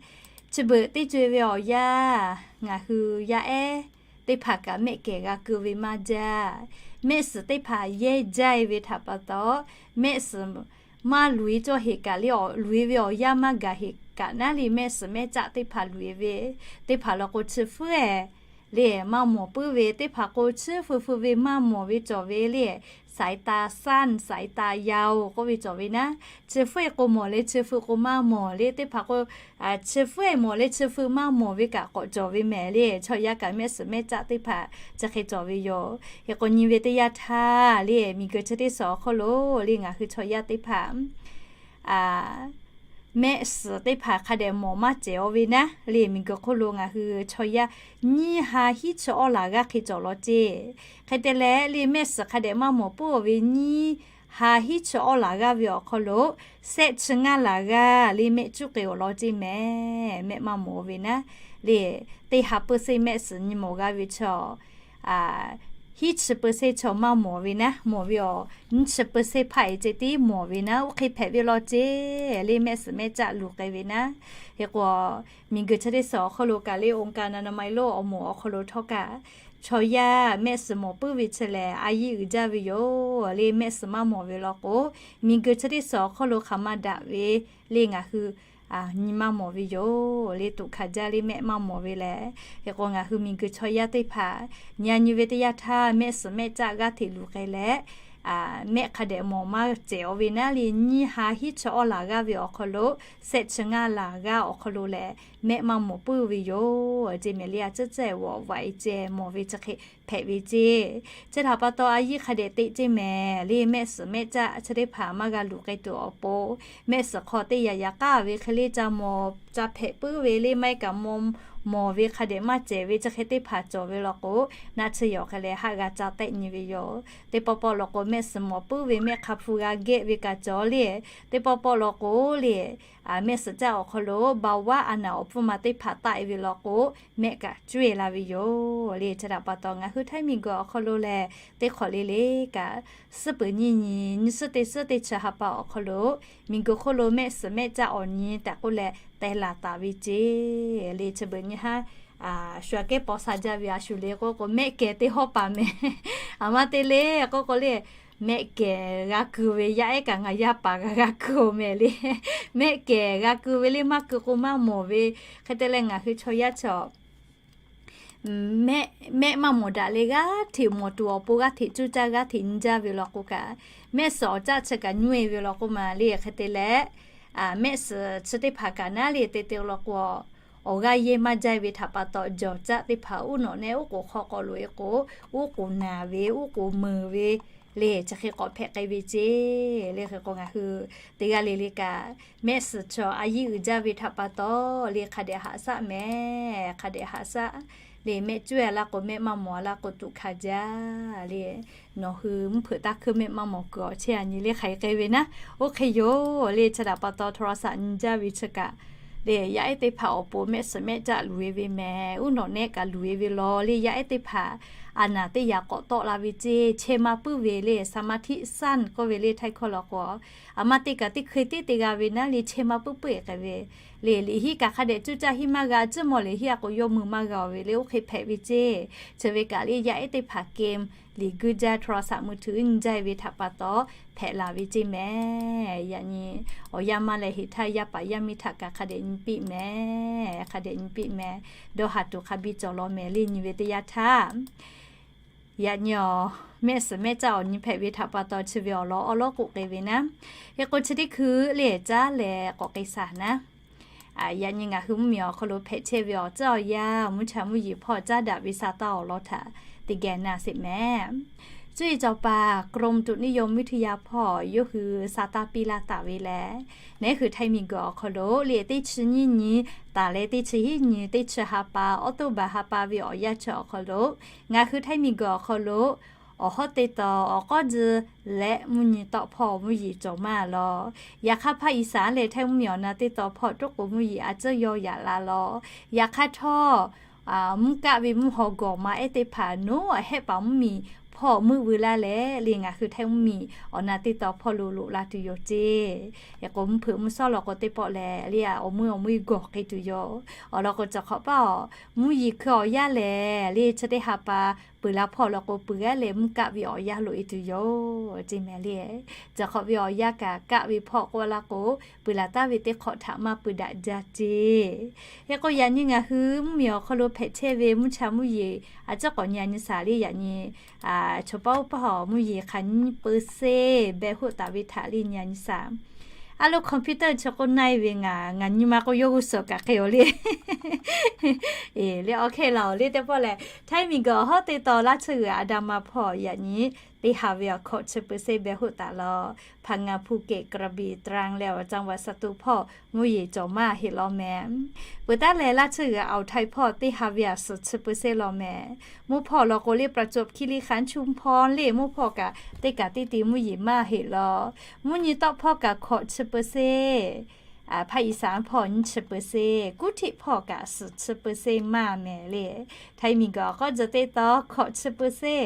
Chi beuꞈ teˇ co-e ve awˬ yanˇ, ngaˬ hui yaˇ ehˉ teˇ hpaˍ kaꞈ mehˆ kehˬ g'a keu ve maˇ jaˇ. Mehˆ suhˍ teˇ hpaˍ yehˇ jaˇ-e ve htaꞈ pa taw, mehˆ suhˍ maˇ luˬ-e cawˇ heꞈ kaꞈ le, luˬ-e ve awˬ yanˇ maˇ gaˬ heꞈ kaꞈ naˉ le, mehˆ suhˍ mehˆ caˆ teˇ hpaˍ luˬ-e ve, teˇ hpaˍ law k'o chi fuˉ-ehˍ le maˇ mawˬ puiˉ ve, teˇ hpaˍ k'o chi fuiˍ fuiˍ ve maˇ mawˬ ve cawˬ ve le, สายตาสั้น สายตายาว k'oˆ ve cawˬ ve naˉ. Chi fuˉ-e k'o mawˬ le, chi fuiˍ k'o maˇ mawˬ le, teˇ hpaˍ k'o chi fuˉ-e mawˬ le, chi fuiˍ maˇ mawˬ ve kaꞈ k'awꞈ cawˬ ve mehˍ le. Chaw yaˇ kaꞈ mehˆ suhˍ mehˆ caˆ teˇ hpaˍ chi hk'e cawˬ ve yoˬ. Hk'e k'o nyi ve teˇ yanˇ htaˇ le, miˬguiˬ chi teˇ suhˍ awˬ hk'aw lo le, ngaˬ hui chaw yaˇ teˇ hpaˍ mehˆ suhˍ teˇ hpaˍ hk'a dehꞈ mawˬ maˇ cehˬ-o ve naˉ le, miˬguiˬ hk'oˆ lo ngaˬ hui chaw yaˇ nyiˇ ha hiˉ chi awˇ laˬ g'aˇ hk'e cawˬ law ceˇ. Hk'e te leh le, mehˆ suhˍ hk'a dehꞈ maˇ mawˬ puiˉ-o ve nyiˇ ha hiˉ chi awˇ laˬ g'aˇ ve awˬ hk'aw lo, shehˆ chi ngaˇ laˬ g'aˇ le mehˆ cuˉ k'ai-o law ceˇ mehˍ. Mehˆ maˇ mawˬ ve naˉ le, teˇ ha เปอร์เซ็นต์ mehˆ suhˍ nyi mawˬ g'a ve chaw hiˉ chi เปอร์เซ็นต์ chaw maˇ mawˬ ve naˉ, mawˬ ve awˬ nyiˇ chi เปอร์เซ็นต์ hpaˆ-e ceh tiˉ mawˬ ve naˉ, oˇ hk'e hpehꞈ ve law ceˇ le, mehˆ suhˍ mehˆ caˆ luˬ k'ai ve naˉ. Hk'e k'o, miˬguiˬ chi teˇ suhˍ awˬ hk'aw lo kaꞈ le, องค์การอนามัยโลก awˬ moˍ awˬ hk'aw lo htawˇ kaꞈ, chaw yaˇ mehˆ suhˍ mawˬ puiˉ ve chi lehˬ, a yiˇ uiˍ jaˇ ve yoˬ le. Mehˆ suhˍ maˇ mawˬ ve law k'o, miˬguiˬ chi teˇ suhˍ awˬ hk'aw lo hk'aˬ ma daꞈ ve le, ngaˬ hui nyi maˇ mawˬ ve yoˬ le. Tuꞈ hkanˍ jaˇ le, mehˆ maˇ mawˬ ve lehˬ. Hk'e k'o, ngaˬ hui miˬguiˬ chaw yaˇ teˇ hpaˍ nyi nyi ve teˇ yanˇ htaˇ, mehˆ suhˍ mehˆ caˆ g'aˇ hteꞈ luˬ k'ai leh, mehˆ hk'a dehꞈ mawˬ maˇ cehˬ-o ve naˉ le, nyiˇ ha hiˉ chi awˇ laˬ g'aˇ ve awˬ hk'aw lo, shehˆ chi ngaˇ laˬ g'aˇ awˬ hk'aw lo lehˬ, mehˆ maˇ mawˬ puiˉ ve yoˬ ceˇ mehˍ le. A ciˉ cehˬ vawꞈ vaiˍ ceh mawˬ ve chi hk'e hpehꞈ ve ceˇ. Chi htaꞈ pa taw a yiˇ hk'a dehꞈ teꞈ ceˇ mehˍ le. Mehˆ suhˍ mehˆ caˆ chi teˇ hpaˍ maˇ g'a luˬ k'ai tuˬ awˬ pon, mehˆ suhˍ hk'aw teˇ yaꞈ yaꞈ k'aˉ ve hk'e le ca mawˬ ca hpehꞈ puiˉ ve le, maˇ heˆ kaꞈ mawˬ mawˬ ve hk'a dehꞈ maˇ cehˬ ve chi hk'e teˇ hpaˍ cawˬ ve law k'o, naˆ tsuhˇ yaw hk'e leh haˆ g'a ca tehˆ nyi ve yoˬ. Teˇ pawˆ pawˆ law k'o, mehˆ suhˍ mawˬ puiˉ ve mehˆ hk'a hpu g'a gehˆ ve kaꞈ cawˬ le. Teˇ pawˆ pawˆ law k'o le, mehˆ suhˍ caˆ awˬ hk'aw lo เบาหวาน awˬ pfuhˇ ma teˇ hpaˍ taˆ-e ve law k'o, mehˆ kaꞈ cuˇ-e la ve yoˬ le. Chi htaꞈ pa taw ngaˬ hui Htaiˇ miˬ guiˬ awˬ hk'aw lo lehˬ, teˇ hk'awꞈ le le kaꞈ, suhˉ peuˍ nyiˇ nyi, nyiˇ suhˉ teˇ suhˉ teˇ chi ha pa awˬ hk'aw lo, miˬ guiˬ hk'oˆ lo mehˆ suhˍ mehˆ caˆ awˬ nyi tehꞈ k'oˆ leh teh laˬ taˍ ve ceˇ le. Chi beuꞈ nyi haˉ shu aꞈ kehˉ paw sha jaˇ ve a shu le k'oˆ k'o, mehˆ kehˬ teˇ hawˉ paˍ mehˍ. Aˬ ma te le k'oˆ k'o le, mehˆ kehˬ g'a keu ve yaˇ ehˉ kaꞈ ngaˬ yaˇ paˍ g'a g'a keu-oˬ mehˍ le. Mehˆ kehˬ g'a keu ve le, maˇ keu k'o maˇ mawˬ ve. Hk'e te leh ngaˬ hui chaw yaˇ chaw mehˆ maˇ mawˬ daꞈ le, g'aˇ hteꞈ mawˬ tuˬ awˬ pon g'aˇ hteꞈ cuˇ caˇ g'aˇ hteꞈ nyi jaˇ ve law k'o kaꞈ, mehˆ suhˍ awˬ caˆ chi kaꞈ nyuˇ-e ve law k'o ma le. Hk'e te leh, mehˆ suhˍ chi teˇ hpaˍ kaꞈ naˉ le te te law k'o, awˬ g'aˇ yehˇ maˇ jaˇ ve htaꞈ pa taw, jawˬ caˆ teˇ hpaˍ uˉ nawꞈ nehˆ uˉ k'oˍ hk'aw k'aw loꞈ-e k'o, uˉ k'oˍ naˬ ve, uˉ k'oˍ meunˍ ve le, chi hk'e k'awꞈ hpehꞈ k'ai ve ceˇ le. Hk'e k'o ngaˬ hui teˇ g'aˇ le le kaꞈ, mehˆ suhˍ chaw a yiˇ uiˍ jaˇ ve htaꞈ pa taw le, hk'a dehꞈ haꞈ shaˆ mehˍ, hk'a dehꞈ haꞈ shaˆ le. Mehˆ cuˇ-e laˇ k'o, mehˆ maˇ mawˬ laˇ k'o, tuꞈ hkanˍ jaˇ le. Nawˬ hui mvuhˇ hpeuꞈ taˇ hkuiˇ mehˆ maˇ mawˬ kuiˬ awˬ chehˇ a nyi le hk'aˬ hk'e k'ai ve naˉ, oˇ hk'e yoˬ le. Chi htaꞈ pa taw โทรศัพท์ nyi jaˇ ve chi kaꞈ le, yaˇ ehˉ teˇ hpaˍ awˬ pon mehˆ suhˍ mehˆ caˆ luˬ-e ve mehˍ, uˉ nawꞈ nehˆ kaꞈ luˬ-e ve law le. Yaˇ ehˉ teˇ hpaˍ a naˍ teˇ yaꞈ k'awꞈ tawˆ la ve ceˇ, chehˇ maˇ puiˉ ve le, สมาธิสั้น k'oˆ ve le, Htaiˇ hkawˇ law k'o, aˬ ma te kaꞈ teˇ hkui tiˉ te g'a ve naˉ le, chehˇ maˇ puiˉ puiˉ-e k'ai ve le. Liꞈ hiˆ kaꞈ hk'a dehꞈ cuˇ caˇ hiˆ maˇ g'a, cuˇ mawˬ liꞈ hiˆ a k'o yawˇ mui maˇ g'a-oˬ ve le, oˇ hk'e hpehꞈ ve ceˇ. Chi ve kaꞈ le yaˇ ehˉ teˇ hpaˍ เกม liꞈ guiˇ jaˇ, โทรศัพท์มือถือ nyi jaˇ ve htaꞈ pa taw hpehꞈ la ve ceˇ mehˍ. Yaꞈ nyi awˬ yanˇ maˇ leh heˍ htaˇ yaˇ paˍ yaˇ miˇ htaꞈ kaꞈ hk'a dehꞈ nyi piˇ mehˍ, hk'a dehꞈ nyi piˇ mehˍ. Dawˇ haˍ tuˬ hk'a biˇ cawˬ law mehˍ le, nyi ve teˇ yanˇ htaˇ Yaꞈ nyi awˬ mehˆ suhˍ mehˆ caˇ awˬ nyi hpehꞈ ve htaꞈ pa taw chi ve awˬ lawn awˉ lawˉ k'oˆ k'e ve naˉ, hk'e k'o chi teˇ hkui le caˉ leh k'awꞈ k'ai shaˍ naˉ. Yaꞈ nyi ngaˬ hui mvuhˇmiˬ awˬ hk'aw lo hpehꞈ chehˇ ve awˬ tcuhˉ awˬ yanˇ mvuhˇ cha mvuhˇ yeˬ hpawˇ caˉ daꞈ ve sa taˇ awˬ lawn htaꞈ teˇ geh na sheˍ mehˍ. Cuˇ yiˍ cawˬ paˍ กรมอุตุนิยมวิทยา hpawˇ yawˇ hui sa taˇ piˇ laˇ taˍ ve lehˬ, ngaˬ hui Htaiˇ miˬguiˬ awˬ hk'aw lo le teˇ chi nyiˇ nyi taˍ leh teˇ chi hiˉ nyi teˇ chi ha pa, October ha pa ve awˬ yanˇ chi awˬ hk'aw lo ngaˬ hui Htaiˇ miˬguiˬ awˬ hk'aw lo awˬ hawˉ teˇ taw awˬ k'awˉ tcuh leh mvuhˇ nyi tawˆ hpawˇ mvuhˇ yeˬ cawˬ maˇ law. Yaꞈ hk'aˇ Hpaˇ Iˍsaˍ leh Htaiˇ mvuhˇmiˬ awˬ na teˇ taw hpawˇ toˉ k'o mvuhˇ yeˬ a tcuhˇ yaw yaꞈ la law. Yaꞈ hk'aˇ htawˇ, mvuhˇ kaˆ ve mvuhˇ haw gawˬ ma ehˉ teˇ hpaˍ nawˉ a hehˆ paˍ mvuhˇmiˬ hpawˇ meuˆ veu laˇ leh le ngaˬ hui Htaiˇ mvuhˇmiˬ awˬ na teˇ taw hpawˇ lo loꞈ la tuˬ yoˬ ceˇ. Hk'e k'o mvuhˇ hpeuꞈ mvuhˇ shawˉ law k'o teˇ pawˆ lehˬ le a awˬ meuˇ awˬ meuˇ gawˬ hk'e tuˬ yoˬ. Awˬ lawn k'o cawˬ hk'awꞈ paˇ awˬ mvuhˇ yeˬ hkui awˬ yanˇ lehˬ le chi teˇ ha pa peuˬ la hpawˇ law k'o peuˬ g'aˇ leh mvuhˇ kaˆ ve awˬ yanˇ loꞈ e tuˬ yoˬ ceˇ mehˍ le. Cawˬ hk'awꞈ ve awˬ yanˇ kaꞈ kaˆ ve hpawˇ k'oˆ laˇ k'o peuˬ laˬ taˍ ve teˇ hk'awꞈ htaꞈ maˇ peuˬ daꞈ jaˇ ceˇ. Hk'e k'o yaꞈ nyi ngaˬ hui mvuhˇmiˬ awˬ hk'aw lo hpehꞈ chehˇ ve mvuhˇ cha mvuhˇ yeˬ a ciˉ k'awꞈ nyi a nyi shaˍ le yaꞈ nyi chaw paˉ oˇ paˇ hawˬ mvuhˇ yeˬ hk'aˬ nyiˇ peu se beh hoˆ taˍ ve htaꞈ le nyi a nyi shaˍ. A lo computer chi k'oˆ na e ve ngaˬ, ngaˬ nyi ma k'o yawˇ g'uˇ suhˍ kaꞈ hk'e awˬ le. Eˬ, le awˬ hk'e laˬ awˬ le teˇ pawˆ lehˬ Htaiˇ miˬguiˬ awˬ hawˉ teˇ taw laˇ tsuhˇ g'uiˬ a da ma hpawˇ yaꞈ nyi teˇ ha ve awˬ hkawꞈ chi peu se beh hoˆ taˍ law. Hpaˍ ngaˬ Phuˬ kehˬ Kraˍbiˍ Traˍ leh awˬ caˇ vaꞈ Saˍ tuꞈ hpawˇ mvuhˇ yeˬ cawˬ maˇ heˆ law mehˍ. Peuˬ taˉ leh laˇ tsuhˇ g'uiˬ Awˬ htaiˇ hpawˇ teˇ ha ve awˬ suhˍ chi peu se law mehˍ. Mvuhˇ hpawˇ law k'o le ประจวบคีรีขันธ์ ชุมพร le mvuhˇ hpawˇ kaꞈ teˇ kaꞈ teˇ te mvuhˇ yeˬ maˇ heˆ law. Mvuhˇ nyi tawˆ hpawˇ kaꞈ hkawꞈ chi peu se Hpaˇ Iˍsaˍ hpawˇ nyiˇ chi peu se, Kuˇhtiˆ hpawˇ kaꞈ suhˍ chi peu se maˇ mehˍ le. Htaiˇ miˬguiˬ awˬ k'awˉ tcuh teˇ taw hkawꞈ chi peu se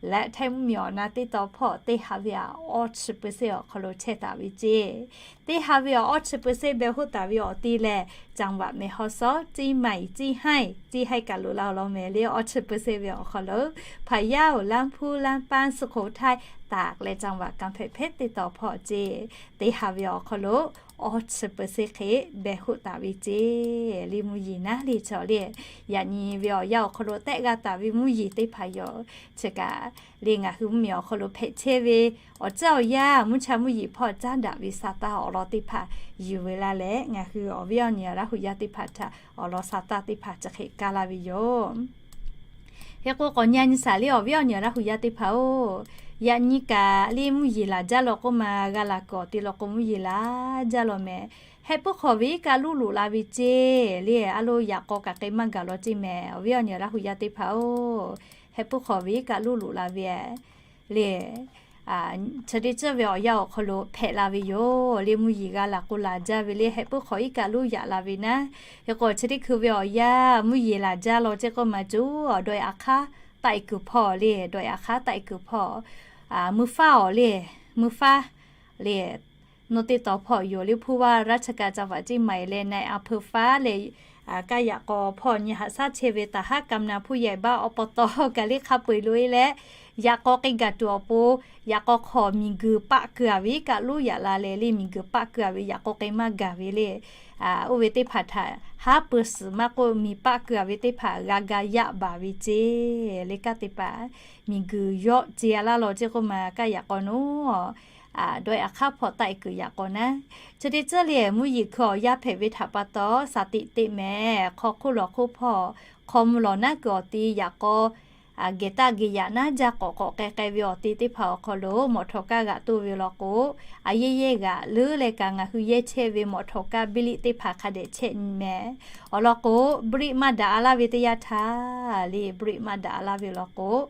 leh Htaiˇ mvuhˇmiˬ awˬ na teˇ taw hpawˇ teˇ ha ve awˬ awˇ chi peu se awˬ hk'aw lo chehˇ taˍ ve ceˇ. Teˇ ha ve awˬ awˇ chi peu se beh hoˆ taˍ ve awˬ ti lehˬ จังหวัดแม่ฮ่องสอน Ciˇ Maiˍ, Ciˇ Haiˇ, Ciˇ Haiˇ kaꞈ loꞈ la awˬ lawn mehˍ le awˇ chi peu se ve awˬ hk'aw lo Hpaˍ yaˇ-oˬ, Laˇ hpuˇ, Laˇ paˇ, Suˍ hk'oˍ htaiˇ, Taˍ leh จังหวัดกำแพงเพชร teˇ taw hpawˇ ceˇ. Teˇ ha ve awˬ hk'aw lo awˇ chi peu se hk'e beh hoˆ taˍ ve ceˇ. Le mvuhˇ yeˬ naˉ le chaw le. Yaꞈ nyi ve awˬ yanˇ awˬ hk'aw lo tehˆ g'a taˍ ve mvuhˇ yeˬ teˇ hpaˍ yoˬ. Chi kaꞈ le ngaˬ hui mvuhˇmiˬ awˬ hk'aw lo hpehꞈ chehˇ ve awˬ tcuhˉ awˬ yanˇ mvuhˇ cha mvuhˇ yeˬ hpawˇ caˉ daꞈ ve sa taˇ awˬ lawn teˇ hpaˍ yuˬ ve laˇ leh ngaˬ hui awˬ viˉ awˬ nyi Laˇ huˍ yaˇ teˇ hpaˍ htaꞈ awˬ lawn sa taˇ teˇ hpaˍ chi hk'e kaˇ laˇ ve yoˬ. Hk'e k'o k'awꞈ nyi a nyi shaˍ le awˬ viˉ awˬ nyi Laˇ huˍ yaˇ teˇ hpaˍ-oˬ, yaꞈ nyi kaꞈ le mvuhˇ yeˬ laˬ jaˇ law k'oˆ ma g'a laˬ kuiˬ awˬ te law k'o mvuhˇ yeˬ laˬ jaˇ law mehˍ. Heh puiˉ hk'awꞈ ve iˉ kaˆ luˉ loꞈ la ve ceˇ le. A lo yaꞈ k'aw kaꞈ k'ai maˇ gaˬ law ceˇ mehˍ. Awˬ viˉ awˬ nyi Laˇ huˍ yaˇ teˇ hpaˍ-oˬ, heh puiˉ hk'awꞈ ve iˉ kaˆ luˉ loꞈ la ve le. Chi teˇ ceuˬ ve awˬ yanˇ awˬ hk'aw lo hpehꞈ la ve yoˬ. Le mvuhˇ yeˬ g'a laˬ k'o laˬ jaˇ ve le heh puiˉ hk'awꞈ iˉ kaˆ luˉ yaꞈ la ve naˉ. Hk'e k'o chi teˇ hkui ve awˬ yanˇ mvuhˇ yeˬ laˬ jaˇ law ceˇ k'oˆ ma cuˬ awˬ daweh aꞈ hk'aˉ taˆ e kuiˬ hpawˇ le, daweh aꞈ hk'aˉ taˆ e kuiˬ hpawˇ mvuhˇ faˉ awˬ le, mvuhˇ faˉ le nawˬ teˇ taw hpawˇ yoˬ le. ผู้ว่าราชการจังหวัดเชียงใหม่ leh นายอำเภอ faˉ leh kaˇ yaꞈ k'aw hpawˇ nyi haꞈ shaˉ chehˇ ve ทหารกำนัน ผู้ใหญ่บ้าน อบต kaꞈ le hk'a peu-eˬ lo e leh yaꞈ k'aw k'ai gaˬ tuˬ awˬ pon yaꞈ k'aw hk'awꞈ miˬguiˬ paˆ keu-a ve iˉ kaˆ luˉ yaꞈ la leh le miˬguiˬ paˆ keu-a ve yaꞈ k'aw k'ai maˇ gaˬ ve le. Oˇ ve teˇ hpaˍ htaꞈ haˉ pui suhˍ maˇ k'oˆ miˬ paˆ keu-a ve teˇ hpaˍ g'a ga yaˆ baˬ ve ceˇ le. Kaˇ teˇ hpaˍ miˬguiˬ yawˆ ce-a laˇ law ceˇ k'oˆ ma kaˇ yaꞈ k'aw nawˉ daweh aꞈ hk'aˉ hpawˇ taˆ e kuiˬ yaꞈ k'aw naˉ. Chi teˇ ceuˬ le mvuhˇ yeˬ hkui awˬ yanˇ hpehꞈ ve htaꞈ pa taw shaˍ tiꞈ teꞈ mehˍ. Hk'aw hk'oˆ lawˬ hk'oˆ hpawˇ hk'aw mvuh lawˬ naˉ kuiˬ awˬ ti yaꞈ k'aw geh taˆ geh yaꞈ naˉ jaˇ k'awꞈ k'awꞈ k'ai k'ai ve awˬ ti teˇ hpaˍ awˬ hk'aw lo mawꞈ htawꞈ kaˇ g'aꞈ toˇ ve law k'o, a yehˇ yehˇ g'aꞈ leuˉ leh kaꞈ ngaˬ hui yehˇ chehˇ ve mawꞈ htawꞈ kaˇ บิลลิ teˇ hpaˍ hk'a dehꞈ chehˇ nyi mehˍ. Awˬ lawn k'o บิลลิ maˇ daꞈ-a laˇ ve teˇ yanˇ htaˇ le บิลลิ maˇ daꞈ-a laˇ ve law k'o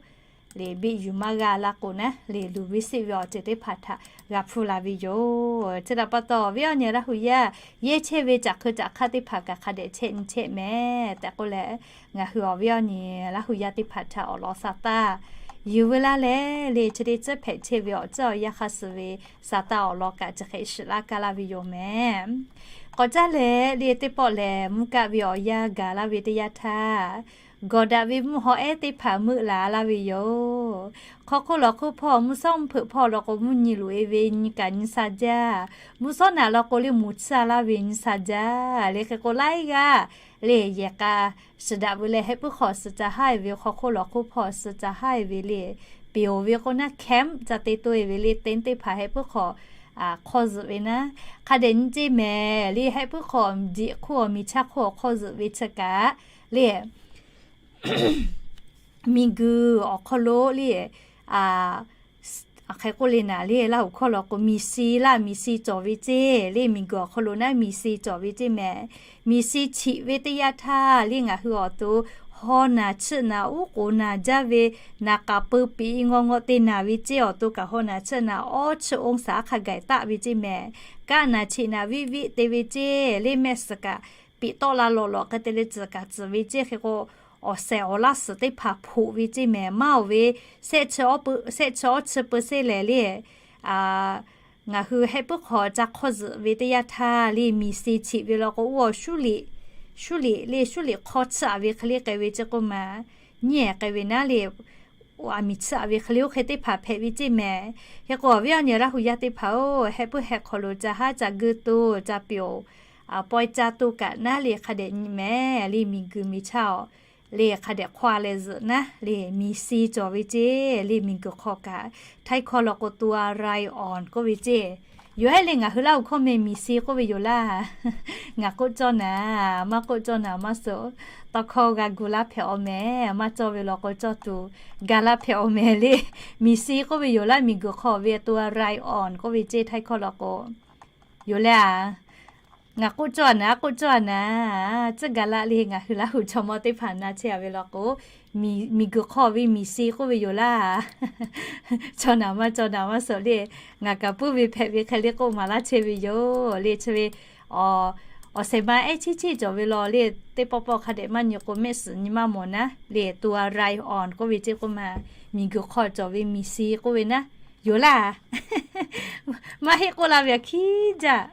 le บิลลิ yuˬ maˇ g'a laˇ k'o naˉ le luˬ ve seˆ ve awˬ ceuˬ teˇ hpaˍ htaꞈ g'a hpuˇ la ve yoˬ. Chi htaꞈ pa taw awˬ viˉ awˬ nyi Laˇ huˍ yaˇ yehˇ chehˇ ve caꞈ hk'eu caꞈ hk'aˇ teˇ hpaˍ kaꞈ hk'a dehꞈ chehˇ nyi chehˇ mehˍ tehꞈ k'oˆ leh, ngaˬ hui awˬ viˉ awˬ nyi Laˇ huˍ yaˇ teˇ hpaˍ htaꞈ awˬ lawn sa taˇ yuˬ ve laˇ leh le chi teˇ ceuˬ hpehꞈ chehˇ ve awˬ ceuˬ awˬ yanˇ hk'a suh ve sa taˇ awˬ lawn kaꞈ chi hk'e shiˍ laˇ kaˇ laˇ ve yoˬ mehˍ. K'awꞈ caˇ leh le teˇ pawˆ lehˬ mvuhˇ kaˆ ve awˬ yanˇ gaˬ laˇ ve teˇ yanˇ htaˇ gawˬ daꞈ ve mvuhˇ haw ehˉ teˇ hpaˍ meuˆ laˬ laˇ ve yoˬ. Hk'aw hk'oˆ lawˬ hk'oˆ hpawˇ mvuhˇ shawˉ mvuhˇ hpeuꞈ hpawˇ law k'o, mvuhˇ nyi loꞈ e ve nyi kaꞈ nyi sha jaˇ. Mvuhˇ shawˉ naꞈ law k'o, le moˍ tsuhˇ a laˇ ve nyi sha jaˇ. Le hk'e k'o laiˉ g'aˇ le yehˬ k'a suhˍ daꞈ ve leh, hehˆ puiˉ hk'aw suhˍ ca haˉ e ve, hk'aw hk'oˆ lawˬ hk'oˆ hpawˇ suhˍ ca haˉ e ve le, peˍ oˬ ve k'o naˉ camp ca te toˆ e ve le, teˇ teˇ hpaˍ hehˆ puiˉ hk'aw hk'aw zuhꞈ ve naˉ, hk'a dehꞈ nyi ceˇ mehˍ le. Hehˆ puiˉ hk'aw jeꞈ hk'oˆ awˬ miˬ chaˇ hk'oˆ awˬ hk'aw zuhꞈ ve chi kaꞈ le, miˬguiˬ awˬ hk'aw lo le, hk'e k'oˆ le naˍ le, Laˇ huˍ hkawˇ law k'o, miˬ si laˇ, miˬ si cawˬ ve ceˇ le. Miˬguiˬ awˬ hk'aw lo naˉ miˬ si cawˬ ve ceˇ mehˍ. Miˬ si chiꞈ ve teˇ yanˇ htaˇ le, ngaˬ hui awˬ to haw naˬ chiˆ naˬ uˉ k'oˍ naˬ jaˇ ve, naˬ k'aˍ peu piꞈ ngaw ngaw te naˬ ve ceˇ. Awˬ to kaꞈ haw naˬ chiˆ naˬ awˇ chiˆ องศา hk'a gaˬ taˆ ve ceˇ mehˍ. Kaˆ naˬ cheꞈ naˬ viˆ viˆ te ve ceˇ le, mehˆ suhˍ kaꞈ piꞈ tawˆ la lawꞈ lawꞈ hk'e te le tcuhˍ kaꞈ tcuhˍ ve ceˇ. Hk'e k'o awˬ shehˍ awˬ laˇ suhˍ teˇ hpaˍ hpoꞈ ve ceˇ mehˍ. Maˇ oˬ ve, shehˆ chi awˇ chi peu se lehˬ le, ngaˬ hui hehˆ puiˉ hk'aw ca hk'aw zuhꞈ ve teˇ yanˇ htaˇ le, miˬ si chiꞈ ve law k'o, oˇ awˬ shuˉ liꞈ, shuˉ liꞈ le, shuˉ liꞈ hk'aw chiˇ aꞈ ve hk'e le k'ai ve ceˇ k'oˆ ma, nyiˇ ehˍ k'ai ve naˉ le, aˬ miˬ chiˇ aꞈ ve hk'e le oˇ hk'e teˇ hpaˍ hpehꞈ ve ceˇ mehˍ. Hk'e k'o awˬ viˉ awˬ nyi Laˇ huˍ yaˇ teˇ hpaˍ-oˬ, hehˆ puiˉ hk'aw lo ca haˉ ca geuˆ toˆ ca piˍ-oˬ, pawehˇ caˇ toˆ kaꞈ naˉ le hk'a dehꞈ nyi mehˍ le. Miˬguiˬ miˬ chaˇ awˬ le hk'a dehꞈ hk'aw leh zuhꞈ naˉ le, miˬ si cawˬ ve ceˇ le. Miˬguiˬ hk'aw kaꞈ htaiˇ hkawˇ law k'o, ตัวอะไรอ่อน k'oˆ ve ceˇ. Yoˬ ehˉ le, ngaˬ hui Laˇ huˍ hkawˇ meh miˬ si k'oˆ ve yoˬ laˇ. Ngaˬ k'oˆ cawˇ naˍ, maˇ k'oˆ cawˇ naˍ maˇ suh. Tawˇ hkawˇ g'a gu laˇ hpehꞈ awˬ mehˍ, maˇ cawˇ ve law k'o cawˇ tuˬ ga laˇ hpehꞈ awˬ mehˍ le. Miˬ si k'oˆ ve yoˬ laˇ, miˬguiˬ hk'aw ve ตัวอะไรอ่อน k'oˆ ve ceˇ htaiˇ hkawˇ law k'o. Yoˬ le a, ngaˬ k'oˆ cawˇ a naˍ, k'oˆ cawˇ a naˍ, tcuhˉ ga laˇ le. Ngaˬ hui Laˇ huˍ chaw mawˇ teˇ hpaˍ na chehˇ a ve law k'o, miˬguiˬ hk'aw ve miˬ si k'oˆ ve yoˬ laˇ. Cawˇ naˍ maˇ cawˇ naˍ maˇ suh le. Ngaˬ kaꞈ puiˉ ve hpehꞈ ve hk'e le k'oˆ maˍ laˇ chehˇ ve yoˬ le. Chi ve awˬ shehˍ ma ehˉ chiˇ chiˇ cawˬ ve law le, teˇ pawˆ pawˆ hk'a dehꞈ maˇ nyi k'o mehˆ suhˍ nyi maˇ mawˬ naˉ le. ตัวอะไรอ่อน k'oˆ ve ceˇ k'oˆ ma, miˬguiˬ hk'aw cawˬ ve miˬ si k'oˆ ve naˉ yoˬ laˇ. Maˇ heˆ k'oˆ la ve aꞈ hkiˉ jaˇ.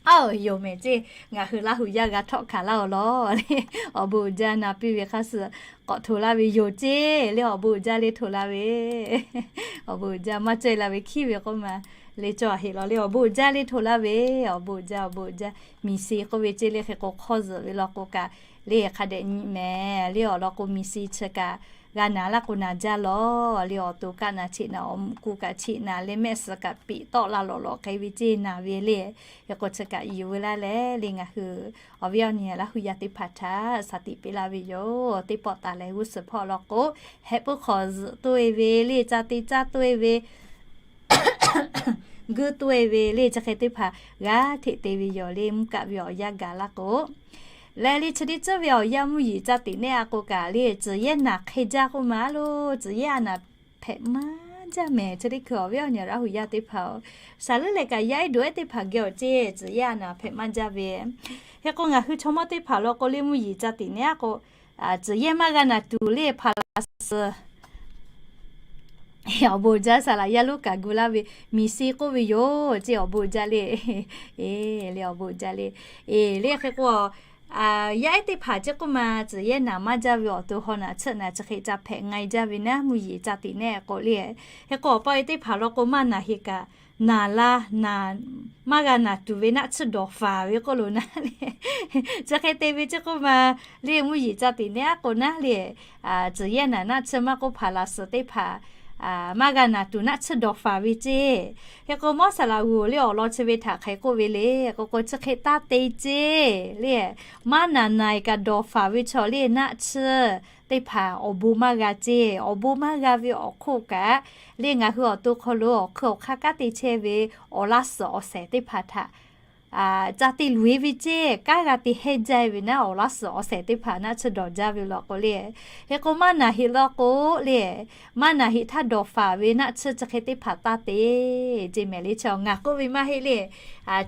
Aˬ, yoˬ mehˍ ceˇ. Ngaˬ hui Laˇ huˍ yaˇ g'a htawˆ hkanˍ laˇ awˬ lawn le, awˬ bon uiˍ jaˇ na piˇ ve hk'a suh k'awꞈ htoꞈ laˇ ve yoˬ ceˇ le. Awˬ bon uiˍ jaˇ le htoꞈ laˇ ve, awˬ bon uiˍ jaˇ maˇ cawˇ e la ve hkiˉ ve k'oˆ ma, le cawˇ a heˆ law le. Awˬ bon uiˍ jaˇ le htoꞈ laˇ ve, awˬ bon uiˍ jaˇ, awˬ bon uiˍ jaˇ. Miˬ si k'oˆ ve ceˇ le hk'e k'o hk'aw zuhꞈ ve law k'o kaꞈ le hk'a dehꞈ nyi mehˍ le. Awˬ lawn k'o miˬ si chi kaꞈ g'a naˍ laˇ k'o naˍ jaˇ lawˬ le. Awˬ to kaˆ naˍ cheꞈ naˍ awˬ mvuhꞈ ku kaꞈ cheꞈ naˍ le, mehˆ suhˍ kaꞈ piꞈ tawˆ la lawꞈ lawꞈ k'ai ve ceˇ naˍ ve le. Hk'e k'o chi kaꞈ yuˬ ve laˇ leh le, ngaˬ hui awˬ viˉ awˬ nyi Laˇ huˍ yaˇ teˇ hpaˍ htaꞈ shaˍ tiꞈ piˇ laˇ ve yoˬ. Teˇ pawˆ taˍ leh g'uˇ suhˍ hpawˇ law k'o, hehˆ puiˉ hk'aw zuhꞈ toˆ e ve le, ca te caˇ toˆ e ve, guiˇ toˆ e ve le, chi hk'e teˇ hpaˍ g'a hteꞈ te ve yoˬ le. Mvuhˇ kaˆ ve awˬ yanˇ gaˬ laˇ k'o, leh le chi teˇ tcuhˉ ve awˬ yanˇ mvuhˇ yeˬ ca tiꞈ nehˉ a k'o kaꞈ le, tcuhˍ yehˇ naˍ hk'e jaˇ k'oˆ ma lo, tcuhˍ yehˇ a naˍ hpehꞈ maˇ jaˇ mehˍ. Chi teˇ hkui awˬ viˉ awˬ nyi Laˇ huˍ yaˇ teˇ hpaˍ-oˬ, shaˍ leuˉ leh kaꞈ yaˇ ehˉ doꞈ ehˉ teˇ hpaˍ geh awˬ ceˇ, tcuhˍ yehˇ a naˍ hpehꞈ maˇ jaˇ ve. Hk'e k'o ngaˬ hui chaw mawˇ teˇ hpaˍ law k'o le mvuhˇ yeˬ ca tiꞈ nehˉ a k'o, tcuhˍ yehˇ maˇ g'a naˍ tuˬ le hpaˍ laꞈ suhˍ awˬ bon uiˍ jaˇ saˍ laꞈ yaˇ lonˉ kaꞈ gu laˇ ve, miˬ si k'oˆ ve yoˬ ceˇ. Awˬ bon uiˍ jaˇ le. Eˬ le, awˬ bon uiˍ jaˇ le. Eˬ le, hk'e k'o yaˇ ehˉ teˇ hpaˍ ceˇ k'oˆ ma, tcuhˍ yehˇ naˍ maˇ jaˇ ve awˬ to haw naˍ chiˆ naˍ chi hk'e ca hpehꞈ nga e jaˇ ve naˉ, mvuhˇ yeˬ ca tiꞈ nehˉ k'o le. Hk'e k'o awˬ pa e teˇ hpaˍ law k'o maˇ naˍ heˆ kaꞈ, naˍ la, maˇ g'a naˍ tuˬ ve naˆ tsuhˇ dawˬ faˍ ve k'oˆ lo naˉ le. Chi hk'e te ve ceˇ k'oˆ ma, le mvuhˇ yeˬ ca tiꞈ nehˉ a k'o naˉ le, tcuhˍ yehˇ naˍ naˆ tsuhˇ maˇ k'oˆ hpaˍ laꞈ suhˍ teˇ hpaˍ maˇ g'a naˍ tuˬ naˆ tsuhˇ dawˬ faˍ ve ceˇ. Hk'e k'o Mawˇ saˍ laꞈ g'uˬ le awˬ lawn chi ve htaꞈ hk'e k'oˆ ve le k'o, k'o chi hk'e taˇ te ceˇ le. Maˇ naˍ naˍ kaꞈ dawˬ faˍ ve chaw le naˆ tsuhˇ teˇ hpaˍ awˬ bon maˇ g'a ceˇ. Awˬ bon maˇ g'a ve awˬ hk'oˆ kaꞈ le ngaˬ hui awˬ to hk'aw lo awˬ hk'eun awˬ hk'aˇ kanˉ te chehˇ ve awˬ laˇ suhˍ awˬ shehˍ teˇ hpaˍ htaꞈ ca te luˬ e ve ceˇ, kanˉ g'a te hehˇ jaˇ ve naˉ, awˬ laˇ suhˍ awˬ shehˍ teˇ hpaˍ naˆ tsuhˇ dawˬ jaˇ ve law k'o le. Hk'e k'o maˇ naˍ heˆ law k'o le, maˇ naˍ heˆ htaˇ dawˬ faˍ ve naˆ tsuhˇ chi hk'e teˇ hpaˍ taˇ te ceˇ mehˍ le. Chi ngaˬ k'oˆ ve maˇ heˆ le.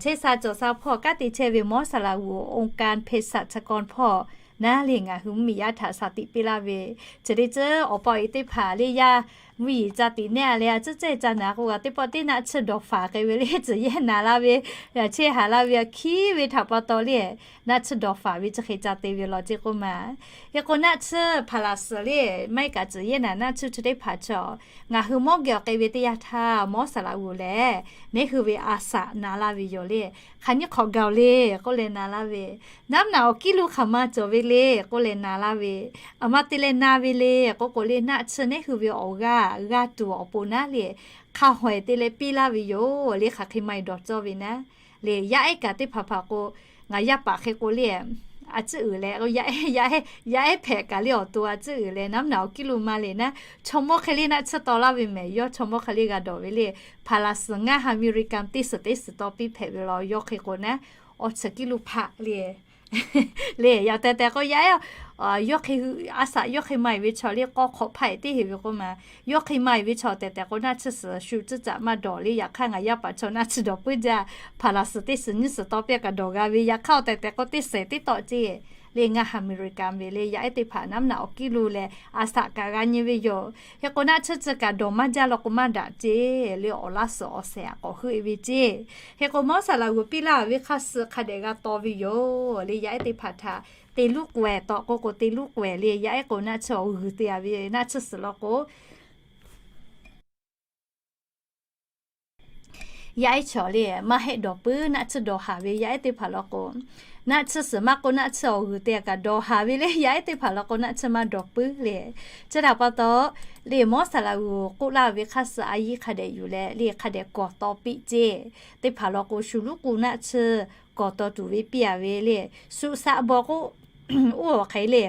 Chehˇ sha cawˬ sha hpawˇ kanˉ te chehˇ ve Mawˇ saˍ laꞈ g'uˬ องค์การเภสัชกร hpawˇ naˉ le ngaˬ hui mvuhˇ miˬ yaˇ htaꞈ shaˍ tiꞈ piˇ laˇ ve, chi teˇ ceuˬ awˬ pa awˬ e teˇ hpaˍ le yaˇ mvuhˇ yeˬ ca tiꞈ nehˇ a leh a tcuhˉ cehˇ ca naˍ k'o, g'a teˇ pawˆ teˇ naˆ tshehˇ dawˬ faˍ k'ai ve le, tcuhˬ yehˇ naˍ laˇ ve, a chehˇ haˍ laˇ ve a hkiˉ ve htaꞈ pa taw le, naˆ tsuhˇ dawˬ faˍ ve chi hk'e ca te ve law ceˇ k'oˆ ma. Hk'e k'o naˆ tsuhˇ hpaˍ laˍ suhˍ le, maˇ heˆ kaꞈ tcuhˬ yehˇ naˍ naˆ tsuhˇ chi teˇ hpaˍ chaw, ngaˬ hui mawˇ geh awˬ k'ai ve teˇ yanˇ htaˇ mawˇ saˍ laꞈ g'uˬ lehˬ, neˉ hui ve a saꞈ na laˇ ve yoˬ le. Hk'aˬ nyiˇ hk'awꞈ gaˬ-oˬ le k'oˆ leh na laˇ ve, naˉ naꞈ awˬ kiˉ lo hk'aˬ ma cawˬ ve le k'oˆ leh na laˇ ve, aˬ ma te leh na ve le k'oˆ k'o le, naˆ tsuhˇ neˉ hui ve awˬ g'aˇ g'aˇ tuˬ awˬ pon naˉ le, hk'a hawehˬ te leh piˇ laˇ ve yoˬ le. Hk'aˬ hk'e ma-e dawˬ cawˇ ve naˉ le, yaˇ ehˉ kaꞈ teˇ hpaˍ hpaˍ k'o, ngaˬ yaˇ paˍ hk'e k'o le, a tcuhˉ uiˍ leh, yaˇ ehˉ hpehꞈ kaꞈ le awˬ to a tcuhˉ uiˍ leh naˉ naꞈ awˬ kiˉ lo ma le naˉ, chaw mawˇ hk'e le naˆ tsuhˇ taw laˇ ve mehˍ, yawˇ chaw mawˇ hk'e le g'a dawˬ ve le, hpaˍ laˍ suhˍ ngaˇ ha American teˇ suhˍ teˇ suhˍ taw piˇ hpehꞈ ve law. Yawˇ hk'e k'o naˉ, awˬ tsuhˍ kiˇ lo hpaˆ le le, yaꞈ tehˬ tehˬ k'o yaˇ ehˉ, yawˇ hk'e, a saꞈ yawˇ hk'e ma-e ve chaw le k'awˇ hk'awꞈ hpaˆ-e teˇ heˆ ve k'oˆ ma. Yawˇ hk'e ma-e ve chaw tehˬ tehˬ k'o naˆ tsuhˇ suhˍ shu tcuhˉ caꞈ maˇ dawˬ le. Yaꞈ hk'aˇ ngaˬ yaˇ paˍ chaw naˆ tsuhˇ dawˬ puiˉ jaˇ, hpaˍ laˍ suhˍ teˇ suhˍ nyiˇ suhˍ taw piˇ kaꞈ dawˬ g'a ve. Yaꞈ hk'aˇ awˬ tehˬ tehˬ k'o teˇ suhˍ teˇ tawˆ ceˇ le, ngaˇ ha American ve le. Yaˇ ehˉ teˇ hpaˍ naˉ naꞈ awˬ kiˉ lo leh a saꞈ kaꞈ g'a nyi ve yoˬ. Hk'e k'o naˆ tsuhˇ tcuhˇ kaꞈ dawˬ maˇ jaˇ law k'o maˇ daꞈ ceˇ le, awˬ laˇ suhˍ awˬ sehˍ aꞈ k'awꞈ heuˆ-e ve ceˇ. Hk'e k'o mawˇ saˍ laꞈ g'uˬ piˇ laˇ ve hk'aˇ suh hk'a dehꞈ g'a taw ve yoˬ le. Yaˇ ehˉ teˇ hpaˍ htaꞈ te luˉ k'awehˬ tawˆ k'oˆ k'o te luˉ k'awehˬ le. Yaˇ ehˉ k'o naˆ tsuhˇ awˬ g'uiˬ te-a ve naˆ tsuhˇ suhˍ law k'o yaˇ ehˉ chaw le maˇ heˆ dawˬ puiˉ naˆ tsuhˇ dawˬ haˍ ve. Yaˇ ehˉ teˇ hpaˍ law k'o, naˆ tsuhˇ suhˍ maˇ k'oˆ naˆ tsuhˇ awˬ g'uiˬ te-a kaꞈ dawˬ haˍ ve le. Yaˇ ehˉ teˇ hpaˍ law k'o naˆ tsuhˇ maˇ dawˬ puiˉ le. Chi htaꞈ pa taw le, mawˇ saˍ laꞈ g'uˬ k'oˆ laˇ ve hk'aˇ suh a yiˇ hk'a dehꞈ yuˬ leh le, hk'a dehꞈ kawˍ taw piˇ ceˇ. Teˇ hpaˍ law k'o shu luˉ k'u naˆ tsuhˇ kawˍ taw tuˬ ve piˇ-a ve le. Suhˍ saꞈ bawˬ k'o oˇ awˬ hk'e le,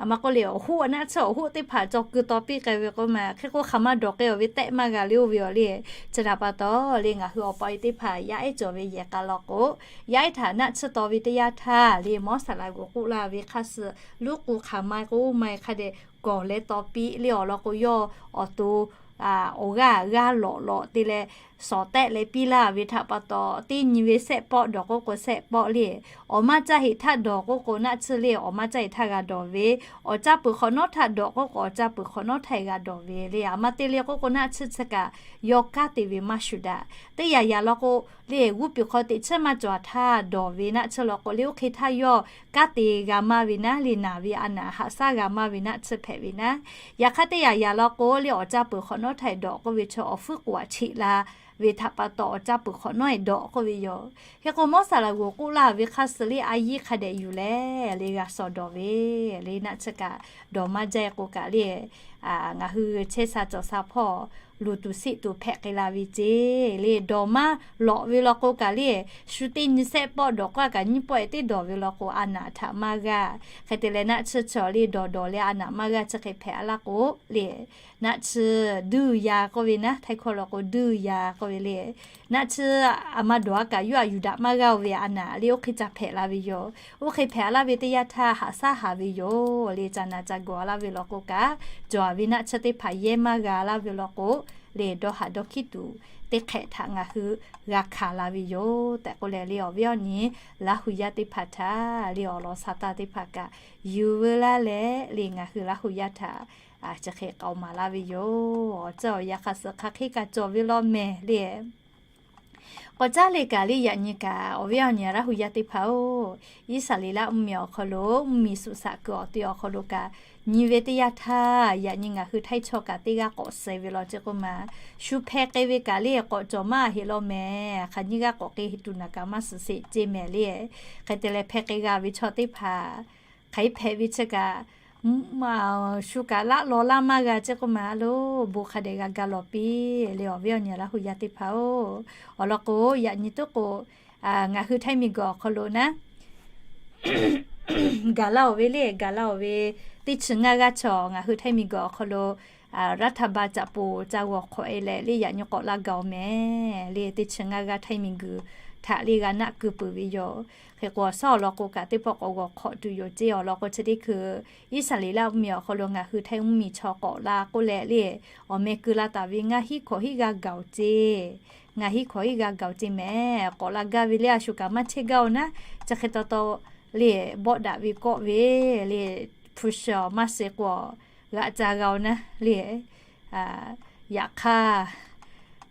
a ma k'oˆ le, awˬ hoˆ naˆ tsuhˇ awˬ hoˆ teˇ hpaˍ cawˬ keu taw piˇ k'ai ve k'oˆ ma. Hk'e k'o hk'aˬ ma dawˬ k'ai-a ve tehˆ maˇ g'a le oˇ ve yoˬ le. Chi htaꞈ pa taw le, ngaˬ hui awˬ pa e teˇ hpaˍ yaˇ ehˉ cawˬ ve yehˬ k'a law k'o, yaˇ ehˉ htaꞈ naˆ tsuhˇ taw ve teˇ yanˇ htaˇ le, mawˇ saˍ laꞈ g'uˬ k'oˆ laˇ ve hk'aˇ suh luˉ k'u hk'aˬ ma k'o ma-e hk'a dehꞈ kawˍ leh taw piˇ le. Awˬ lawn k'o yawˇ awˬ to awˬ g'aˇ g'aˇ lawꞈ lawꞈ te leh sawˍ tehˆ leh piˇ laˇ ve htaꞈ pa taw, teˇ nyi ve sehˆ pawˆ dawˬ k'oˆ k'o sehˆ pawˆ le. Awˬ maˇ caˇ heꞈ htaˇ dawˬ k'oˆ k'o naˆ tsuhˇ le awˬ maˇ caˇ heꞈ htaˇ g'a dawˬ ve, awˬ caˇ peuˬ hk'awꞈ nawˉ htaˇ dawˬ k'oˆ k'o awˬ caˇ peuˬ hk'awꞈ nawˉ htaˇ g'a dawˬ ve le. A ma te le k'oˆ k'o naˆ tsuhˇ tsuhˇ kaꞈ yawˇ kanˉ te ve maˇ shuˍ daꞈ. Teˇ yanˇ yanˇ law k'o le, g'uˇ piˍ hk'aw teꞈ tsuhˇ maˇ cawˬ htaˇ dawˬ ve naˆ tsuhˇ law k'o le, oˇ hk'e htaˇ yawˇ kanˉ te g'a maˇ ve naˉ le, naˬ ve a naꞈ haꞈ shaˉ g'a maˇ ve naˆ tsuhˇ hpehꞈ ve naˉ. Yaꞈ hk'aˇ teˇ yanˇ yanˇ law k'o le, awˬ caˇ peuˬ hk'awꞈ nawˉ htaˇ dawˬ k'oˆ ve chaw awˬ fuiˉ k'oˍ aꞈ cheꞈ la ve htaꞈ pa taw awˬ caˇ peuˬ hk'awꞈ nawˉ dawˬ k'oˆ ve yoˬ. Hk'e k'o mawˇ saˍ laꞈ g'uˬ k'oˆ laˇ ve hk'aˇ suh le a yiˇ hk'a dehꞈ yuˬ leh le g'a shawˍ dawˬ ve le. Naˆ tsuhˇ kaꞈ dawˬ maˇ jaˇ k'o kaꞈ le, ngaˬ hui chehˇ sha cawˬ sha hpawˇ luˬ tuˬ seˆ tuˬ hpehꞈ k'ai la ve ceˇ le. Dawˬ maˇ lawꞈ ve law k'o kaꞈ le, shu teˇ nyi sehˆ pawˆ dawˬ k'oˆ kaꞈ nyiˇ pawˆ-e teˇ dawˬ ve law k'o a naꞈ htaꞈ maˇ g'aˇ. Hk'e te leh naˆ tsuhˇ chaw le dawˬ dawˬ leh a naꞈ maˇ g'aˇ chi hk'e hpehꞈ-a laˇ k'o le, naˆ tsuhˇ duˇ ya k'oˆ ve naˉ, htaiˇ hkawˇ law k'o duˇ ya k'oˆ ve le. Naˆ tsuhˇ a ma dawˬ-a kaꞈ yawˇ a yuˬ daꞈ maˇ g'aˇ-o ve a naꞈ le oˇ hk'e ca hpehꞈ la ve yoˬ. Oˇ hk'e hpehꞈ-a laˇ ve teˇ yanˇ htaˇ haꞈ shaˉ haˍ ve yoˬ le. Ca naˬ ca gawˬ-a laˇ ve law k'o kaꞈ, cawˬ-a ve naˆ tsuhˇ teˇ hpaˍ yehˇ maˇ g'a laˇ ve law k'o le, dawˇ haꞈ dawˇ hkiˉ tuˬ teˇ hk'ehꞈ htaꞈ ngaˬ hui g'a hkanˍ la ve yoˬ tehꞈ k'oˆ leh le, awˬ viˉ awˬ nyi Laˇ hu yaˇ teˇ hpaˍ htaꞈ le awˬ lawn sha taˇ teˇ hpaˍ kaꞈ yuˬ veu laˇ leh le, ngaˬ hui Laˇ hu yaˇ htaꞈ chi hk'e k'aoˍ maˍ laˇ ve yoˬ. Awˬ ceuˬ awˬ yanˇ hk'a suh hk'aˬ hk'e kaꞈ cawˬ ve law mehˍ le. K'awꞈ caˉ le kaꞈ le, yaꞈ nyi kaꞈ awˬ viˉ awˬ nyi Laˇ hu yaˇ teˇ hpaˍ-oˬ, Iˉsaˍreˍlaˆ mvuhˇmiˬ awˬ hk'aw lo mvuhˇmiˬ suꞈ shaꞈ kuiˬ awˬ te awˬ hk'aw lo kaꞈ nyi ve teˇ yanˇ htaˇ, yaꞈ nyi ngaˬ hui htaiˇ chaw kaꞈ teˇ g'aˇ k'awꞈ suh ve law ceˇ k'oˆ ma. Shu hpeh k'ai ve kaꞈ le k'awꞈ cawˬ maˇ heˆ law mehˍ. Hk'aˬ nyiˇ g'aˇ k'awꞈ k'ai tuˬ naˬ kaꞈ maˇ suhˍ sheˍ ceˇ mehˍ le. Hk'e te leh hpeh k'ai g'a ve chaw teˇ hpaˍ hk'aˬ hpehꞈ ve chi kaꞈ shu kaꞈ laˆ law laˇ maˇ g'a ceˇ k'oˆ ma. A lo, bon hk'a dehꞈ g'a ga lawˬ piˇ le, awˬ viˉ awˬ nyi Laˇ hu yaˇ teˇ hpaˍ-oˬ. Awˬ lawn k'o, yaꞈ nyi tuˉ k'o, ngaˬ hui Htaiˇ miˬguiˬ awˬ hk'aw lo naˉ, gaˬ laˇ-oˬ ve le, gaˬ laˇ-oˬ ve teˇ chi ngaˇ g'aˇ chaw ngaˬ hui Htaiˇ miˬguiˬ awˬ hk'aw lo รัฐบาล caꞈ poˬ ca g'awˬ hk'awꞈ-e leh le, yaꞈ nyi k'awꞈ laˇ gaˬ-oˬ mehˍ le. Teˇ chi ngaˇ g'aˇ Htaiˇ miˬguiˬ htaꞈ le g'a naˆ keu peuˬ ve yoˬ. Hk'e k'o, awˬ suhˉ awˬ lawn k'o kaꞈ teˇ pawˆ k'awꞈ g'awˬ hk'awꞈ tuˬ yoˬ ceˇ. Awˬ lawn k'o, chi teˇ hkui Iˉsaˍreˍlaˆ mvuhˇmiˬ awˬ hk'aw lo ngaˬ hui Htaiˇ mvuhˇmiˬ chaw k'awꞈ la k'oˆ leh le, awˬ meh keu la taˍ ve ngaˇ hinˉ hkawꞈ hinˉ g'a gaˬ-oˬ ceˇ. Ngaˇ hinˉ hkawꞈ hinˉ g'a gaˬ-oˬ ceˇ mehˍ. K'awꞈ la gaˇ ve le, a shu kaꞈ maˇ chehˇ gaˇ-oˬ naˉ, chi hk'e taw taw le, bawˆ daꞈ ve kawˆ ve le, hpu shi awˬ maˇ suh k'o, g'aꞈ ca g'a-oˬ naˉ le. Yaꞈ hk'aˇ,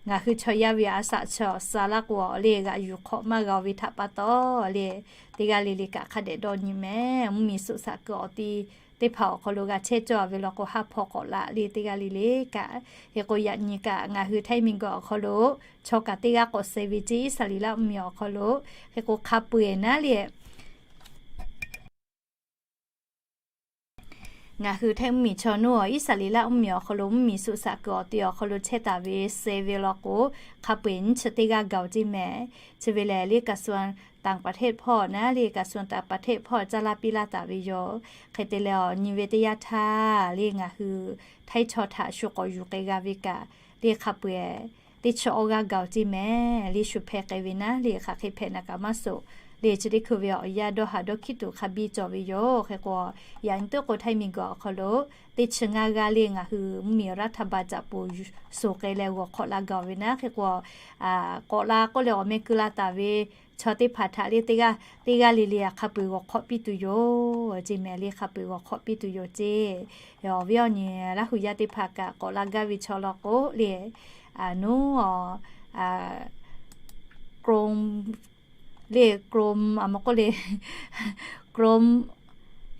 ngaˬ hui chaw yaˇ ve a shaꞈ chaw sha laˇ k'o, le g'aꞈ yuˬ hk'awꞈ maˇ g'a ve htaꞈ pa taw, le teˇ g'aˇ le le kaꞈ hk'a dehꞈ dawˇ nyi mehˍ. Mvuhˇmiˬ suˆ shaꞈ kuiˬ awˬ ti teˇ hpaˍ awˬ hk'aw lo g'a chehˇ cawˇ ve law k'o, haˉ hpaw k'awꞈ laꞈ le teˇ g'aˇ le le kaꞈ. Hk'e k'o, yaꞈ nyi kaꞈ ngaˬ hui Htaiˇ miˬguiˬ awˬ hk'aw lo chaw kaꞈ teˇ g'aˇ k'awꞈ suh ve ceˇ, Iˉsaˍreˍlaˆ mvuhˇmiˬ awˬ hk'aw lo. Hk'e k'o, hk'a peu-eˬ naˉ le ngaˬ hui Htaiˇ mvuhˇmiˬ chaw naˉ, Iˉsaˍreˍlaˆ mvuhˇmiˬ awˬ hk'aw lo mvuhˇmiˬ suˆ shaꞈ kuiˬ awˬ ti awˬ hk'aw lo chehˇ taˍ ve suh ve law k'o, hk'a peu-eˬ nyiˇ chi teˇ g'aˇ gaˬ-oˬ ceˇ mehˍ. Chi ve lehˬ, le กระทรวงต่างประเทศ hpawˇ naˉ le กระทรวงต่างประเทศ hpawˇ caˇ laˇ piˇ laˇ taˍ ve yoˬ. Hk'e te leh, awˬ nyi ve teˇ yanˇ htaˇ le ngaˬ hui Htaiˇ chaw htaꞈ shu k'awꞈ yuˬ k'ai g'a ve kaꞈ, le hk'a peu-eˬ teˇ chi awˇ g'aˇ gaˬ-oˬ ceˇ mehˍ. Le shu hpeh k'ai ve naˉ le hk'aˬ hk'e hpehꞈ naˍ kaꞈ maˇ suh. Le chi teˇ hkui ve awˬ yanˇ dawˇ haˍ dawˇ hkiˉ tuˬ hk'a biˇ cawˬ ve yoˬ. Hk'e k'o, yaꞈ nyi teˇ k'o Htaiˇ miˬguiˬ awˬ hk'aw lo teˇ chi ngaˇ g'aˇ le ngaˬ hui mvuhˇmiˬ รัฐบาล caꞈ poˬ suhˍ k'ai leh g'awˬ hk'awꞈ la gaˬ ve naˉ. Hk'e k'o, k'awꞈ la k'oˆ leh awˬ meh keu la taˍ ve chaw teˇ hpaˍ htaꞈ le teˇ g'aˇ le le hk'a peu-eˬ g'awˬ hk'awꞈ piˇ tuˬ yoˬ ceˇ mehˍ. Le hk'a peu-eˬ g'awˬ hk'awꞈ piˇ tuˬ yoˬ ceˇ. Awˬ viˉ awˬ nyi Laˇ hu yaˇ teˇ hpaˍ kaꞈ k'awꞈ la gaˇ ve chaw law k'o le, a nuˉ a, Chrome le Chrome a ma k'oˆ le, Chrome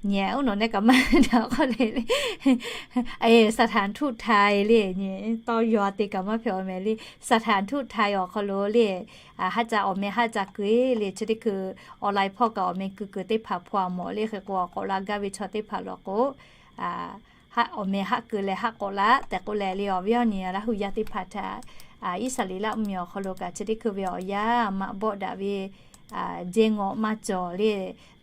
nyehˬ oˉ nawˬ nehˉ kaꞈ maˇ daꞈ k'oˆ le, สถานทูตไทย le nyi tawˇ yaw te kaꞈ maˇ hpehꞈ-oˬ mehˍ le. สถานทูตไทย awˬ hk'aw lo le, haˉ ca awˬ meh haˉ ca keu-e le chi teˇ hkui online hpawˇ kaꞈ awˬ meh keu keu teˇ hpaˍ hpawˇ a mawˬ le. Hk'e k'o, k'awꞈ la gaˇ ve chaw teˇ hpaˍ law k'o, awˬ meh haˆ keu leh haˆ k'awꞈ laꞈ tehꞈ k'oˆ leh le awˬ viˉ awˬ nyi Laˇ hu yaˇ teˇ hpaˍ htaꞈ Iˉsaˍreˍlaˆ mvuhˇmiˬ awˬ hk'aw lo kaꞈ chi teˇ hkui ve awˬ yanˇ maꞈ bawˆ daꞈ ve jehˇ ngawꞈ maˇ cawˬ le.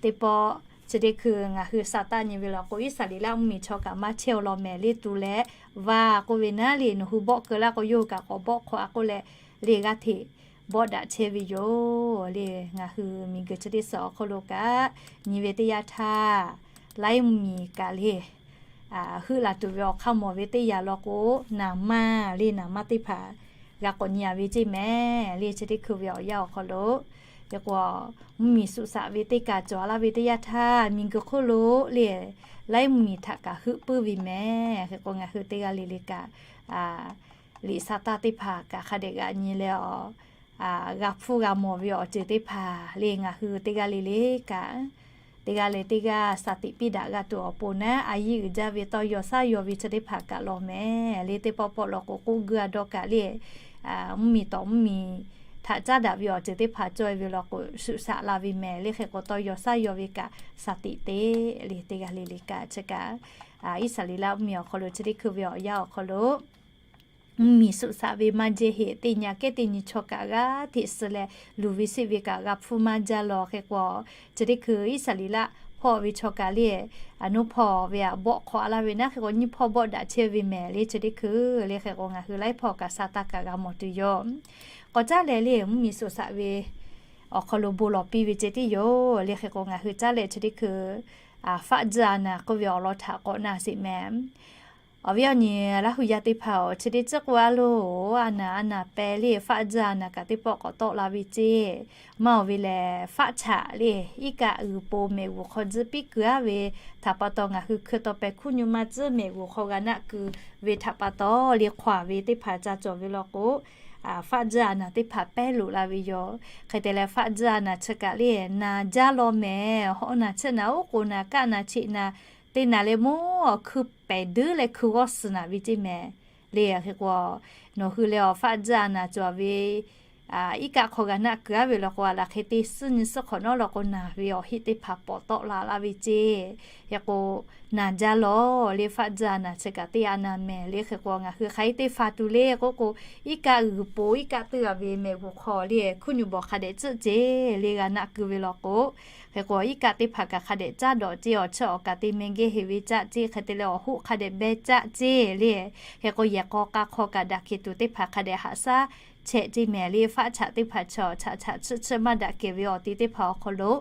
Teˇ pawˆ chi teˇ hkui ngaˬ hui sha taˆ nyi ve law k'o, Iˉsaˍreˍlaˆ mvuhˇmiˬ chaw kaꞈ maˇ chehˇ-oˬ law mehˍ le. Tu leh vaˇ k'oˆ ve naˉ le nawˬ hui bawˆ keu laˇ k'o, yawˇ hui kaꞈ k'awꞈ bawˆ hk'awꞈ a k'oˆ leh le g'aˇ hteꞈ bawˆ daꞈ chehˇ ve yoˬ le. Ngaˬ hui miˬguiˬ chi teˇ suhˍ awˬ hk'aw lo kaꞈ nyi ve teˇ yanˇ htaˇ, laiˉ mvuhˇmiˬ kaꞈ le heuˆ la tuˬ ve awˬ hk'aˇ mawˬ ve teˇ yanˇ law k'o, naˍ manˇ le naˍ manˇ teˇ hpaˍ g'a k'awꞈ nyi a ve ceˇ mehˍ le. Chi teˇ hkui ve awˬ yanˇ awˬ hk'aw lo hk'e k'o, mvuhˇmiˬ suˆ shaꞈ ve teˇ kaˬ cawˬ laˇ ve teˇ yanˇ htaˇ, miˬguiˬ hk'oˆ lo le laiˉ mvuhˇmiˬ htaꞈ kaꞈ heuˆ puiˉ ve mehˍ. Hk'e k'o, ngaˬ hui teˇ g'aˇ le le kaꞈ liꞈ sha taˇ teˇ hpaˍ kaꞈ hk'a dehꞈ g'aꞈ nyi leh awˬ g'a hpfuhˇ g'a mawˬ ve awˬ ceuˬ teˇ hpaˍ le ngaˬ hui teˇ g'aˇ le le kaꞈ teˇ g'aˇ leh teˇ g'aˇ shaˍ tiꞈ piˇ daꞈ g'a tuˬ awˬ pon naˉ, a yiˇ uiˍ jaˇ ve tawˇ yaw shaˉ yaw ve chi teˇ hpaˍ kaꞈ law mehˍ le. Teˇ pawˆ pawˆ law k'o, k'oˆ guˇ a dawˇ kaꞈ le mvuhˇmiˬ tawˍ mvuhˇmiˬ htaꞈ caˉ daꞈ ve awˬ ceuˬ teˇ hpaˍ cawˇ e ve law k'o, suˆ shaꞈ la ve mehˍ le. Hk'e k'o, tawˇ yaw shaˉ yaw ve kaꞈ shaˍ tiꞈ te le teˇ g'aˇ le le kaꞈ chi kaꞈ Iˉsaˍreˍlaˆ mvuhˇmiˬ awˬ hk'aw lo chi teˇ hkui ve awˬ yanˇ awˬ hk'aw lo mvuhˇmiˬ suˆ shaꞈ ve maˇ jehˇ heꞈ teˇ nyi kehˉ teˇ nyi chaw kaꞈ g'aˇ hteꞈ suh leh luˬ ve seˆ ve kaꞈ g'a hpfuhˇ maˇ jaˇ law. Hk'e k'o, chi teˇ hkui Iˉsaˍreˍlaˆ hpawˇ ve chaw kaꞈ le a nuˉ hpawˇ ve aꞈ bawˆ hk'awꞈ a laˇ ve naˉ. Hk'e k'o, nyiˇ hpawˇ bawˆ daꞈ chehˇ ve mehˍ le chi teˇ hkui le. Hk'e k'o, ngaˬ hui laiˉ hpawˇ kaꞈ sha taˇ kaꞈ g'a mawˬ tuˬ yoˬ. K'awꞈ caˉ leh le mvuhˇmiˬ suˆ shaꞈ ve awˬ hk'aw lo bon lawˬ piˇ ve ceh tiˉ yoˬ le. Hk'e k'o, ngaˬ hui caˉ leh chi teˇ hkui faˆ tzuhˇ a naˍ k'oˆ ve awˬ lawn htaꞈ k'awꞈ na sheˍ mehˍ. Awˬ viˉ awˬ nyi Laˇ hu yaˇ teˇ hpaˍ-oˬ, chi teˇ ceuˬ k'o a loˬ, a naˍ a naˍ peh le faˆ tzuhˇ a naˍ kaꞈ teˇ pawˆ k'awꞈ tawˆ la ve ceˇ. Maˇ oˬ ve lehˬ, faˆ chaꞈ le iˉ kaˆ g'uiˬ po mehˍ g'uˬ hk'aw tzuhˇ piˇ kuiˬ aˉ ve htaꞈ pa taw, ngaˬ hui hkui taw peh hkuˇ nyi ma tcuhˉ mehˍ g'uˬ hk'aw g'a naˆ keu ve htaꞈ pa taw, le hk'aw a ve teˇ hpaˍ ca cawˬ ve law k'o, faˆ tzuhˇ a naˍ teˇ hpaˍ pehˉ loꞈ la ve yoˬ. Hk'e te leh, faˆ tzuhˇ a naˍ chi kaꞈ le naˍ jaˇ law mehˍ. Hawˆ naˍ, chiˇ naˍ, oˉ k'oˍ naˍ, kaˆ naˍ, cheꞈ naˍ, teˇ naˍ leh mawˇ hkui pehˍ duiˉ leh hkui g'awˇ suhˍ naˍ ve ceˇ mehˍ le. Hk'e k'o, nawˬ hui leh awˬ faˆ tzuhˇ a naˍ cawˬ ve iˉ kaˆ hk'aw g'a naˆ keu aˉ ve law k'o, a laˬ hk'e te suhˉ nyi suhˉ hk'awꞈ nawˉ law k'o, naˍ ve awˬ heˆ teˇ hpaˍ pawˍ tawˆ la laˇ ve ceˇ. Hk'e k'o, naˍ jaˇ law le faˆ tzuhˇ a naˍ chi kaꞈ teˇ a naˍ mehˍ le. Hk'e k'o, ngaˬ hui hk'aˬ hk'e teˇ fa tu le k'oˆ k'o, iˉ kaˆ g'uiˬ po iˉ kaˆ teuˇ a ve mehˍ g'uˬ hk'aw le hkuˇ nyi bawˬ hk'a dehꞈ tcuhˆ ceˇ le g'a naˆ keu ve law k'o, hk'e k'o, iˉ kaˆ teˇ hpaˍ kaꞈ hk'a dehꞈ caˉ dawꞈ ceˇ, awˬ chiˇ awˬ kaˍ te meh geh heˍ ve caˆ ceˇ, hk'e te leh awˬ hoˆ hk'a dehꞈ beh caˆ ceˇ le. Hk'e k'o, yehˬ k'aw k'a hk'aw kaꞈ daꞈ kehˬ tuˬ teˇ hpaˍ hk'a dehꞈ haꞈ shaˉ chehˇ ceˇ mehˍ le. Faˆ chaꞈ teˇ hpaˍ chaw chaꞈ chaꞈ tsuhˆ tsuhˆ maˇ daꞈ kehˬ ve awˬ ti teˇ hpaˍ awˬ hk'aw lo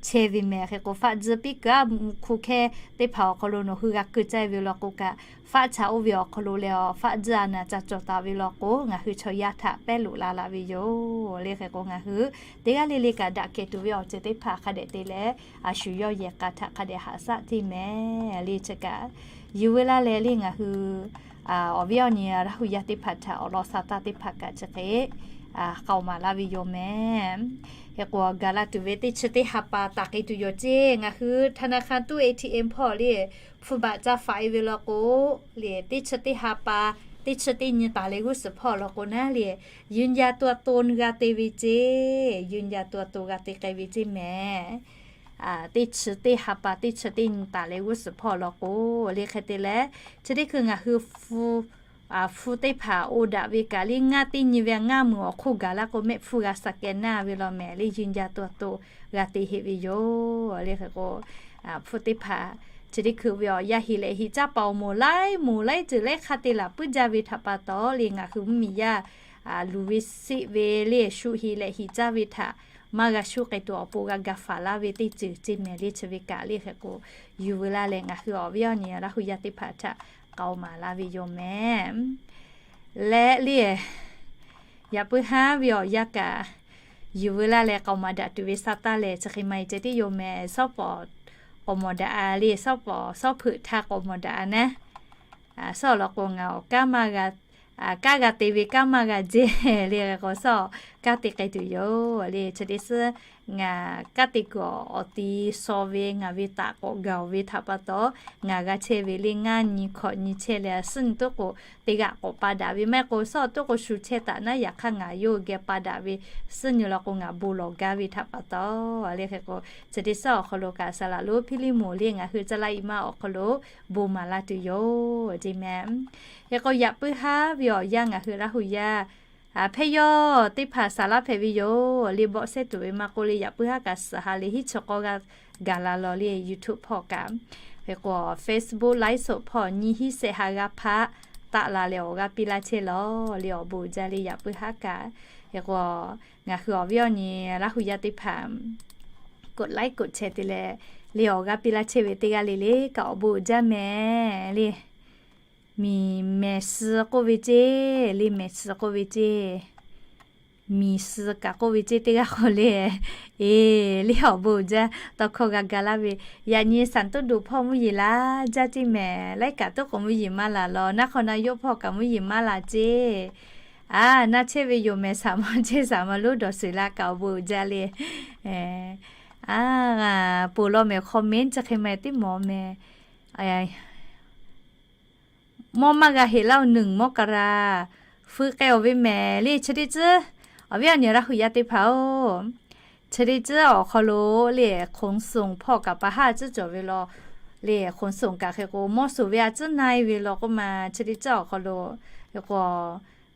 chehˇ ve mehˍ. Hk'e k'o, faˆ tzuhˇ piˇ kuiˬ aˉ mvuhꞈ hku hkehˇ teˇ hpaˍ awˬ hk'aw lo nawˬ hui g'a keu caˇ ve law k'o kaꞈ, faˆ chaꞈ oˇ ve awˬ hk'aw lo leh awˬ faˆ tzuhˇ a naˍ ca cawˬ taˍ ve law k'o, ngaˬ hui chaw yaˇ htaꞈ pehˉ loꞈ la la ve yoˬ le. Hk'e k'o, ngaˬ hui teˇ g'aˇ le le kaꞈ daꞈ kehˬ tuˬ ve awˬ ceuˬ teˇ hpaˍ hk'a dehꞈ te leh, a shu yawˇ yehˬ k'a htaꞈ hk'a dehꞈ haꞈ shaˉ ceˇ mehˍ le. Chi kaꞈ yuˬ ve laˇ leh le ngaˬ hui Awˬ viˉ awˬ nyi Laˇ hu yaˇ teˇ hpaˍ htaꞈ awˬ lawn sa taˇ teˇ hpaˍ kaꞈ chi hk'e k'aoˍ maˍ laˇ ve yoˬ mehˍ. Hk'e k'o, gaˬ la tuˬ ve teˇ chi teˇ ha pa taˍ k'ai tuˬ yoˬ ceˇ. Ngaˬ hui ธนาคาร tuˉ A T M hpawˇ le, hpu baꞈ ca faꞈ e ve law k'o, le teˇ chi teˇ ha pa, teˇ chi teˇ nyi taˍ leh g'uˇ suhˍ hpawˇ law k'o naˉ le, ยืนยันตัวตน g'a te ve ceˇ, ยืนยันตัวตน g'a te k'ai ve ceˇ mehˍ. Teˇ chi teˇ ha pa, teˇ chi teˇ nyi taˍ leh g'uˇ suhˍ hpawˇ law k'o, le hk'e te leh, chi teˇ hkui ngaˬ hui hpu teˇ hpaˍ oˇ daꞈ ve kaꞈ le ngaˇ teˇ nyi ve ngaˇ meuˍ awˬ hk'oˆ gaˬ laˇ k'o, mehˆ hpfuhˇ g'a สแกน naˇ ve law mehˍ le, ยืนยันตัวตน g'a te heˆ ve yoˬ. Le hk'e k'o, hpu teˇ hpaˍ chi teˇ hkui ve awˬ yanˇ heˍ leh heˍ caˇ paˍ awˬ moˍ laiˉ moˍ laiˉ ceuˬ laiˉ hk'aˇ te laˬ puiˉ jaˇ ve htaꞈ pa taw le, ngaˬ hui mvuhˇmiˬ yaˇ luˬ ve seˆ ve le, shu heˍ leh heˍ caˇ ve htaꞈ maˇ g'a shuˉ k'ai tuˬ awˬ pon g'a ga faˍ laˇ ve teˇ ceuˬ ceˇ mehˍ le. Chi ve kaꞈ le hk'e k'o, yuˬ veu laˇ leh ngaˬ hui awˬ viˉ awˬ nyi Laˇ hu yaˇ teˇ hpaˍ htaꞈ k'aoˍ maˍ laˇ ve yoˬ mehˍ. Leh le, yaꞈ puiˉ haˉ ve awˬ yanˇ kaꞈ yuˬ veu laˇ leh k'aoˍ maˍ daꞈ tuˬ ve sa taˇ lehˬ, chi hk'e maˇ heˆ ceh tiˉ yoˬ mehˍ. Shawˉ pawˍ k'awꞈ mawˬ daꞈ-a le, shawˉ pawˍ shawˉ hpeuꞈ htaˇ k'awꞈ mawˬ daꞈ-a naˉ. Shawˉ law k'o ngaˬ awˬ kanˉ maˇ g'a, kanˉ g'a te ve kanˉ maˇ g'a jehˇ le hk'e k'o, shawˉ kanˉ te k'ai tuˬ yoˬ le. Chi teˇ suhˉ ngaˬ kanˉ te kuiˬ awˬ ti shaw ve ngaˬ ve taꞈ k'awꞈ gaˬ-oˬ ve htaꞈ pa taw, ngaˬ g'a chehˇ ve le ngaˇ nyi hkawꞈ nyi chehˇ leh, suhˉ nyi toˉ k'o teˇ g'aꞈ k'awꞈ pa daꞈ ve maˇ heˆ k'o, shawˉ toˉ k'o shu chehˇ taˍ naˉ, yaꞈ hk'aˇ ngaˬ yawˇ hui geh pa daꞈ ve suhˉ nyi law k'o ngaˬ bon lawˬ gaˇ ve htaꞈ pa taw le hk'e k'o, chi teˇ suhˉ awˬ hk'aw lo kaꞈ saˍ laꞈ lonˉ Hpiˇliˇmonˍ le ngaˬ hui caˇ laˇ i maˇ awˬ hk'aw lo bon maˍ la tuˬ yoˬ ceˇ mehˍ. Hk'e k'o, yaꞈ puiˉ haˉ ve awˬ yanˇ ngaˬ hui Laˇ hu yaˇ hpehˇ yawˇ teˇ hpaˍ saˍ laˇ hpehꞈ ve yoˬ le. Bawˆ sehˉ tuˬ ve maˇ k'oˆ le, yaꞈ puiˉ haˉ kaꞈ suhˍ ha leh hiˉ chi k'awˇ g'aˇ gaˬ la law le, YouTube hpawˇ kaꞈ. Hk'e k'o, Facebook live show hpawˇ nyiˇ hinˉ sehˆ ha g'a hpaˆ taˆ la leh awˬ g'aˇ piˇ laˇ chehˇ law le, awˬ bon uiˍ jaˇ le yaꞈ puiˉ haˉ kaꞈ. Hk'e k'o, ngaˬ hui awˬ viˉ awˬ nyi Laˇ hu yaˇ teˇ hpaˍ กดไลค์ กดแชร์ te leh, le awˬ g'aˇ piˇ laˇ chehˇ ve teˇ g'aˇ le le kaꞈ awˬ bon uiˍ jaˇ mehˍ le. Miˬ mehˍ suh k'oˆ ve ceˇ le, mehˍ suh k'oˆ ve ceˇ. Miˬ suh kaꞈ k'oˆ ve ceˇ teˇ g'aˇ k'o le. Eˬ, le awˬ bon uiˍ jaˇ, tawˇ hkawˇ g'a ga laˇ ve. Yaꞈ nyi Sanˍ tuˉ duˬ hpawˇ mvuhˇ yeˬ laˇ jaˇ ceˇ mehˍ. Laiˉ kaꞈ tuˉ k'o mvuhˇ yeˬ maˇ laˬ law, naˉ hk'awꞈ naˉ yoˇ hpawˇ kaꞈ mvuhˇ yeˬ maˇ laˬ ceˇ. A, naˇ chehˇ ve yoˬ mehˍ, saˍ maw chehˇ saˍ maw lonˉ dawˬ suhˍ la kaꞈ awˬ bon uiˍ jaˇ le. A, ponˬ law mehˍ comment chi hk'e mehˍ teˇ mawˬ mehˍ. Mawˇ maˇ g'a heꞈ laˇ-oˬ, หนึ่งมกรา feu k'ai-oˬ ve mehˍ le. Chi teˇ tcuhˉ awˬ viˉ awˬ nyi Laˇ hu yaˇ teˇ hpaˍ-oˬ, chi teˇ tcuhˉ awˬ hk'aw lo le ขนส่ง hpawˇ kaꞈ pa haˉ tcuhˉ cawˬ ve law le. ขนส่ง kaꞈ hk'e k'o mawˇ suˍ ve a tcuhˉ na-e ve law k'oˆ ma, chi teˇ tcuhˉ awˬ hk'aw lo hk'e k'o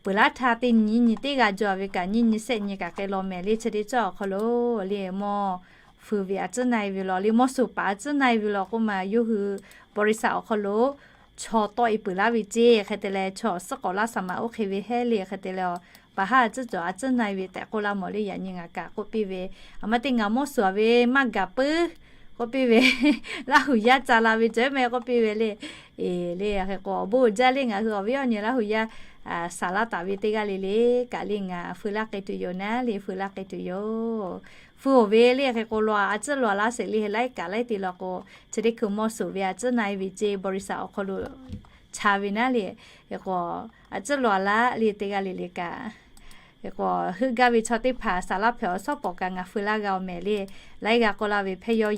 peuˬ laˇ htaˇ teˇ nyi nyi teˇ g'a jaw ve kaꞈ nyiˇ nyi sehˆ nyi kaꞈ k'ai law mehˍ le. Chi teˇ tcuhˉ awˬ hk'aw lo le mawˇ feu ve a tcuhˉ na-e ve law le, mawˇ suˍ paˍ a tcuhˉ na-e ve law k'oˆ ma, yawˇ hui บริษัท awˬ hk'aw lo chaw tawˆ-e peuˬ laˇ ve ceˇ. Hk'e te leh chaw suhˉ k'awꞈ laˇ shaˍ ma oˇ hk'e ve hehˉ le. Hk'e te leh a, pa haˉ a tcuhˉ cawˬ a tcuhˉ na-e ve tehꞈ k'oˆ laˇ mawˬ le. Yaꞈ nyi ngaˬ kaꞈ k'oˆ piˇ ve, a ma teˇ ngaˬ mawˇ suˍ-a ve maˇ gaˬ puiˉ k'oˆ piˇ ve, Laˇ hu yaˇ ca la ve cawˬ mehˍ k'oˆ piˇ ve le. Eˬ le, hk'e k'o awˬ bon uiˍ jaˇ le. Ngaˬ hui awˬ viˉ awˬ nyi Laˇ hu yaˇ saˍ laˇ taˍ ve teˇ g'aˇ le le kaꞈ le ngaˬ feu laˇ k'ai tuˬ yoˬ naˉ le, feu laˇ k'ai tuˬ yoˬ. Feu-oˬ ve le hk'e k'o law a tcuhˉ law laˇ sheˍ le, laiˉ kaꞈ laiˉ te law k'o, chi teˇ hkui mawˇ suˍ ve a tcuhˉ na-e ve ceˇ, บริษัท awˬ hk'aw lo cha ve naˉ le. Hk'e k'o a tcuhˉ law laˇ le teˇ g'aˇ le le kaꞈ. Hk'e k'o heuˆ gaˇ ve chaw teˇ hpaˍ saˍ laˇ hpehꞈ awˬ shawˉ pawˍ kaꞈ ngaˬ feu laˇ g'a-oˬ mehˍ le. Laiˉ g'aˇ k'oˆ laˇ ve hpehˇ yawˇ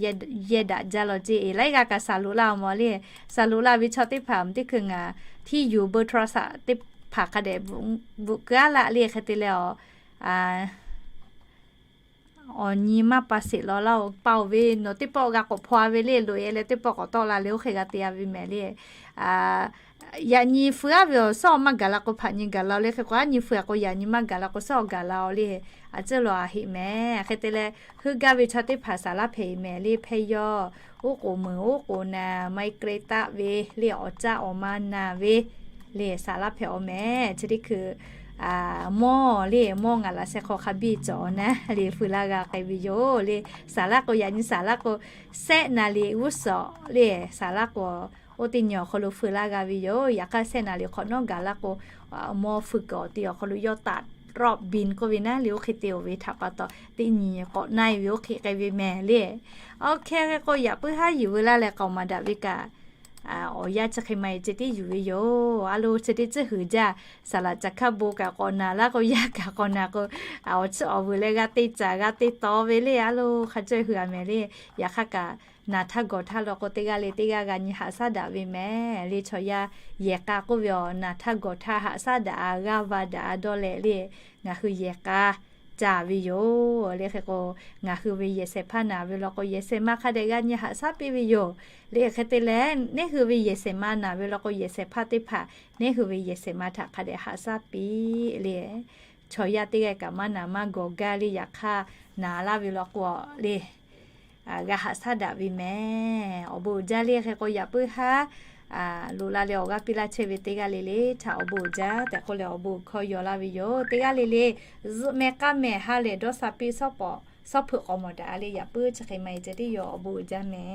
yehˇ daꞈ jaˇ law ceˇ. Eˬ, laiˉ g'aˇ kaꞈ saˍ loꞈ laˇ-oˬ mawˬ le. Saˍ loꞈ la ve chaw teˇ hpaˍ teˇ hkui ngaˬ ที่อยู่ เบอร์โทรศัพท์ teˇ hpaˍ hk'a dehꞈ bvuhꞈ keu-a laˇ le. Hk'e te leh a, awˬ nyi maˇ pa sheˍ law laˇ-oˬ, pa-oˬ ve nawˬ teˇ pawˆ g'a k'awꞈ hpaw-a ve le, loꞈ-e leh teˇ pawˆ k'awꞈ tawˆ la le, oˇ hk'e g'a te-a ve mehˍ le. Yaꞈ nyi feu-a ve awˬ shawˉ maˇ gaˬ la k'o hpaꞈ nyi gaˬ la-oˬ le. Hk'e k'o a nyi feu-a k'o yaꞈ nyi maˇ gaˬ la k'o shawˉ gaˬ la-oˬ le. A tcuhˉ law a heˆ mehˍ. Hk'e te leh heuˆ gaˇ ve chaw teˇ hpaˍ saˍ laˇ hpehꞈ-e mehˍ le. Hpehˇ yawˇ oˉ k'oˍ meuˍ oˉ k'oˍ naˍ, ไมเกรน taˆ ve le, awˬ caˇ awˬ ma naˍ ve le, saˍ laˇ hpehꞈ-oˬ mehˍ. Chi teˇ hkui mawˇ le, mawˇ ngaˬ laꞈ sheh hk'aw hk'a biˇ cawˬ-oˬ naˉ le, feu laˇ g'a k'ai ve yoˬ le. Saˍ laˇ k'o yaꞈ nyi saˍ laˇ k'o, sehˆ naˍ liꞈ g'uˇ suhˍ le, saˍ laˇ k'o oˇ teˇ nyi awˬ hk'aw lo feu laˇ g'a ve yoˬ. Yaꞈ hk'aˇ sehˆ naˍ liꞈ hk'awꞈ nawˉ gaˬ laˇ k'o, mawˇ feu kuiˬ awˬ ti awˬ hk'aw lo yawˇ taꞈ รอบบิน k'oˆ ve naˉ le, oˇ hk'e te-oˬ ve htaꞈ pa taw teˇ nyi k'awꞈ na-e ve oˇ hk'e k'ai ve mehˍ le. Awˬ hk'e k'o yaꞈ puiˉ haˉ yuˬ veu laˇ leh k'aoˍ maˍ daꞈ ve kaꞈ awˬ yanˇ chi hk'e ma e ceh tiˉ yuˬ ve yoˬ. A lo, chi teˇ tcuhˉ huiˍ jaˇ. Saˍ laꞈ caˬ hkaˇ bon kaꞈ k'awꞈ naˍ laˇ k'o, yaˇ kaꞈ k'awꞈ naˍ k'o, awˬ chiˇ awˬ vuiˬ leh g'a te caˍ g'a te taw ve le. A lo, hk'a caweh hui a mehˍ le. Yaꞈ hk'aˇ kaꞈ, naˍ htaˇ gawˬ htaˇ law k'o, teˇ g'aˇ le teˇ g'aˇ g'a nyi haꞈ shaˉ daꞈ ve mehˍ le. Chaw yaˇ yehˬ k'a k'oˆ ve, awˬ naˍ htaˇ gawˬ htaˇ haꞈ shaˉ daꞈ a, g'aˇ va daꞈ a dawˇ leh le. Ngaˬ hui yehˬ k'a ca ve yoˬ le. Hk'e k'o, ngaˬ hui ve yehˬ shehˍ hpaˇ naˍ ve law k'o, yehˬ shehˍ ma hk'a dehꞈ g'a nyi haꞈ shaˉ piˇ ve yoˬ le. Hk'e te leh, neˇ hui ve yehˬ shehˍ ma naˍ ve law k'o, yehˬ shehˍ hpaˇ teˇ hpaˍ neˇ hui ve yehˬ shehˍ ma htaꞈ hk'a dehꞈ haꞈ shaˉ piˇ le. Chaw yaˇ teˇ g'aˇ kaꞈ maˇ naˍ maˇ gawˬ gaˇ le. Yaꞈ hk'aˇ, naˍ laˇ ve law k'o le, g'a haꞈ shaˉ daꞈ ve mehˍ. Awˬ bon uiˍ jaˇ le. Hk'e k'o, yaꞈ puiˉ haˉ loꞈ la leh awˬ g'aˇ piˇ laˇ chehˇ ve teˇ g'aˇ le le htaꞈ awˬ bon uiˍ jaˇ tehꞈ k'oˆ leh, awˬ bon hkawˇ yaw laˇ ve yoˬ. Teˇ g'aˇ le le, zuhꞈ mehˍ k'aˇ mehˍ ha lehˬ dawˇ sha piˇ, shawˉ pawˍ shawˉ hpeuꞈ k'awꞈ mawˬ daꞈ le. Yaꞈ puiˉ chi hk'e ma e ceh tiˉ yoˬ. Awˬ bon uiˍ jaˇ mehˍ.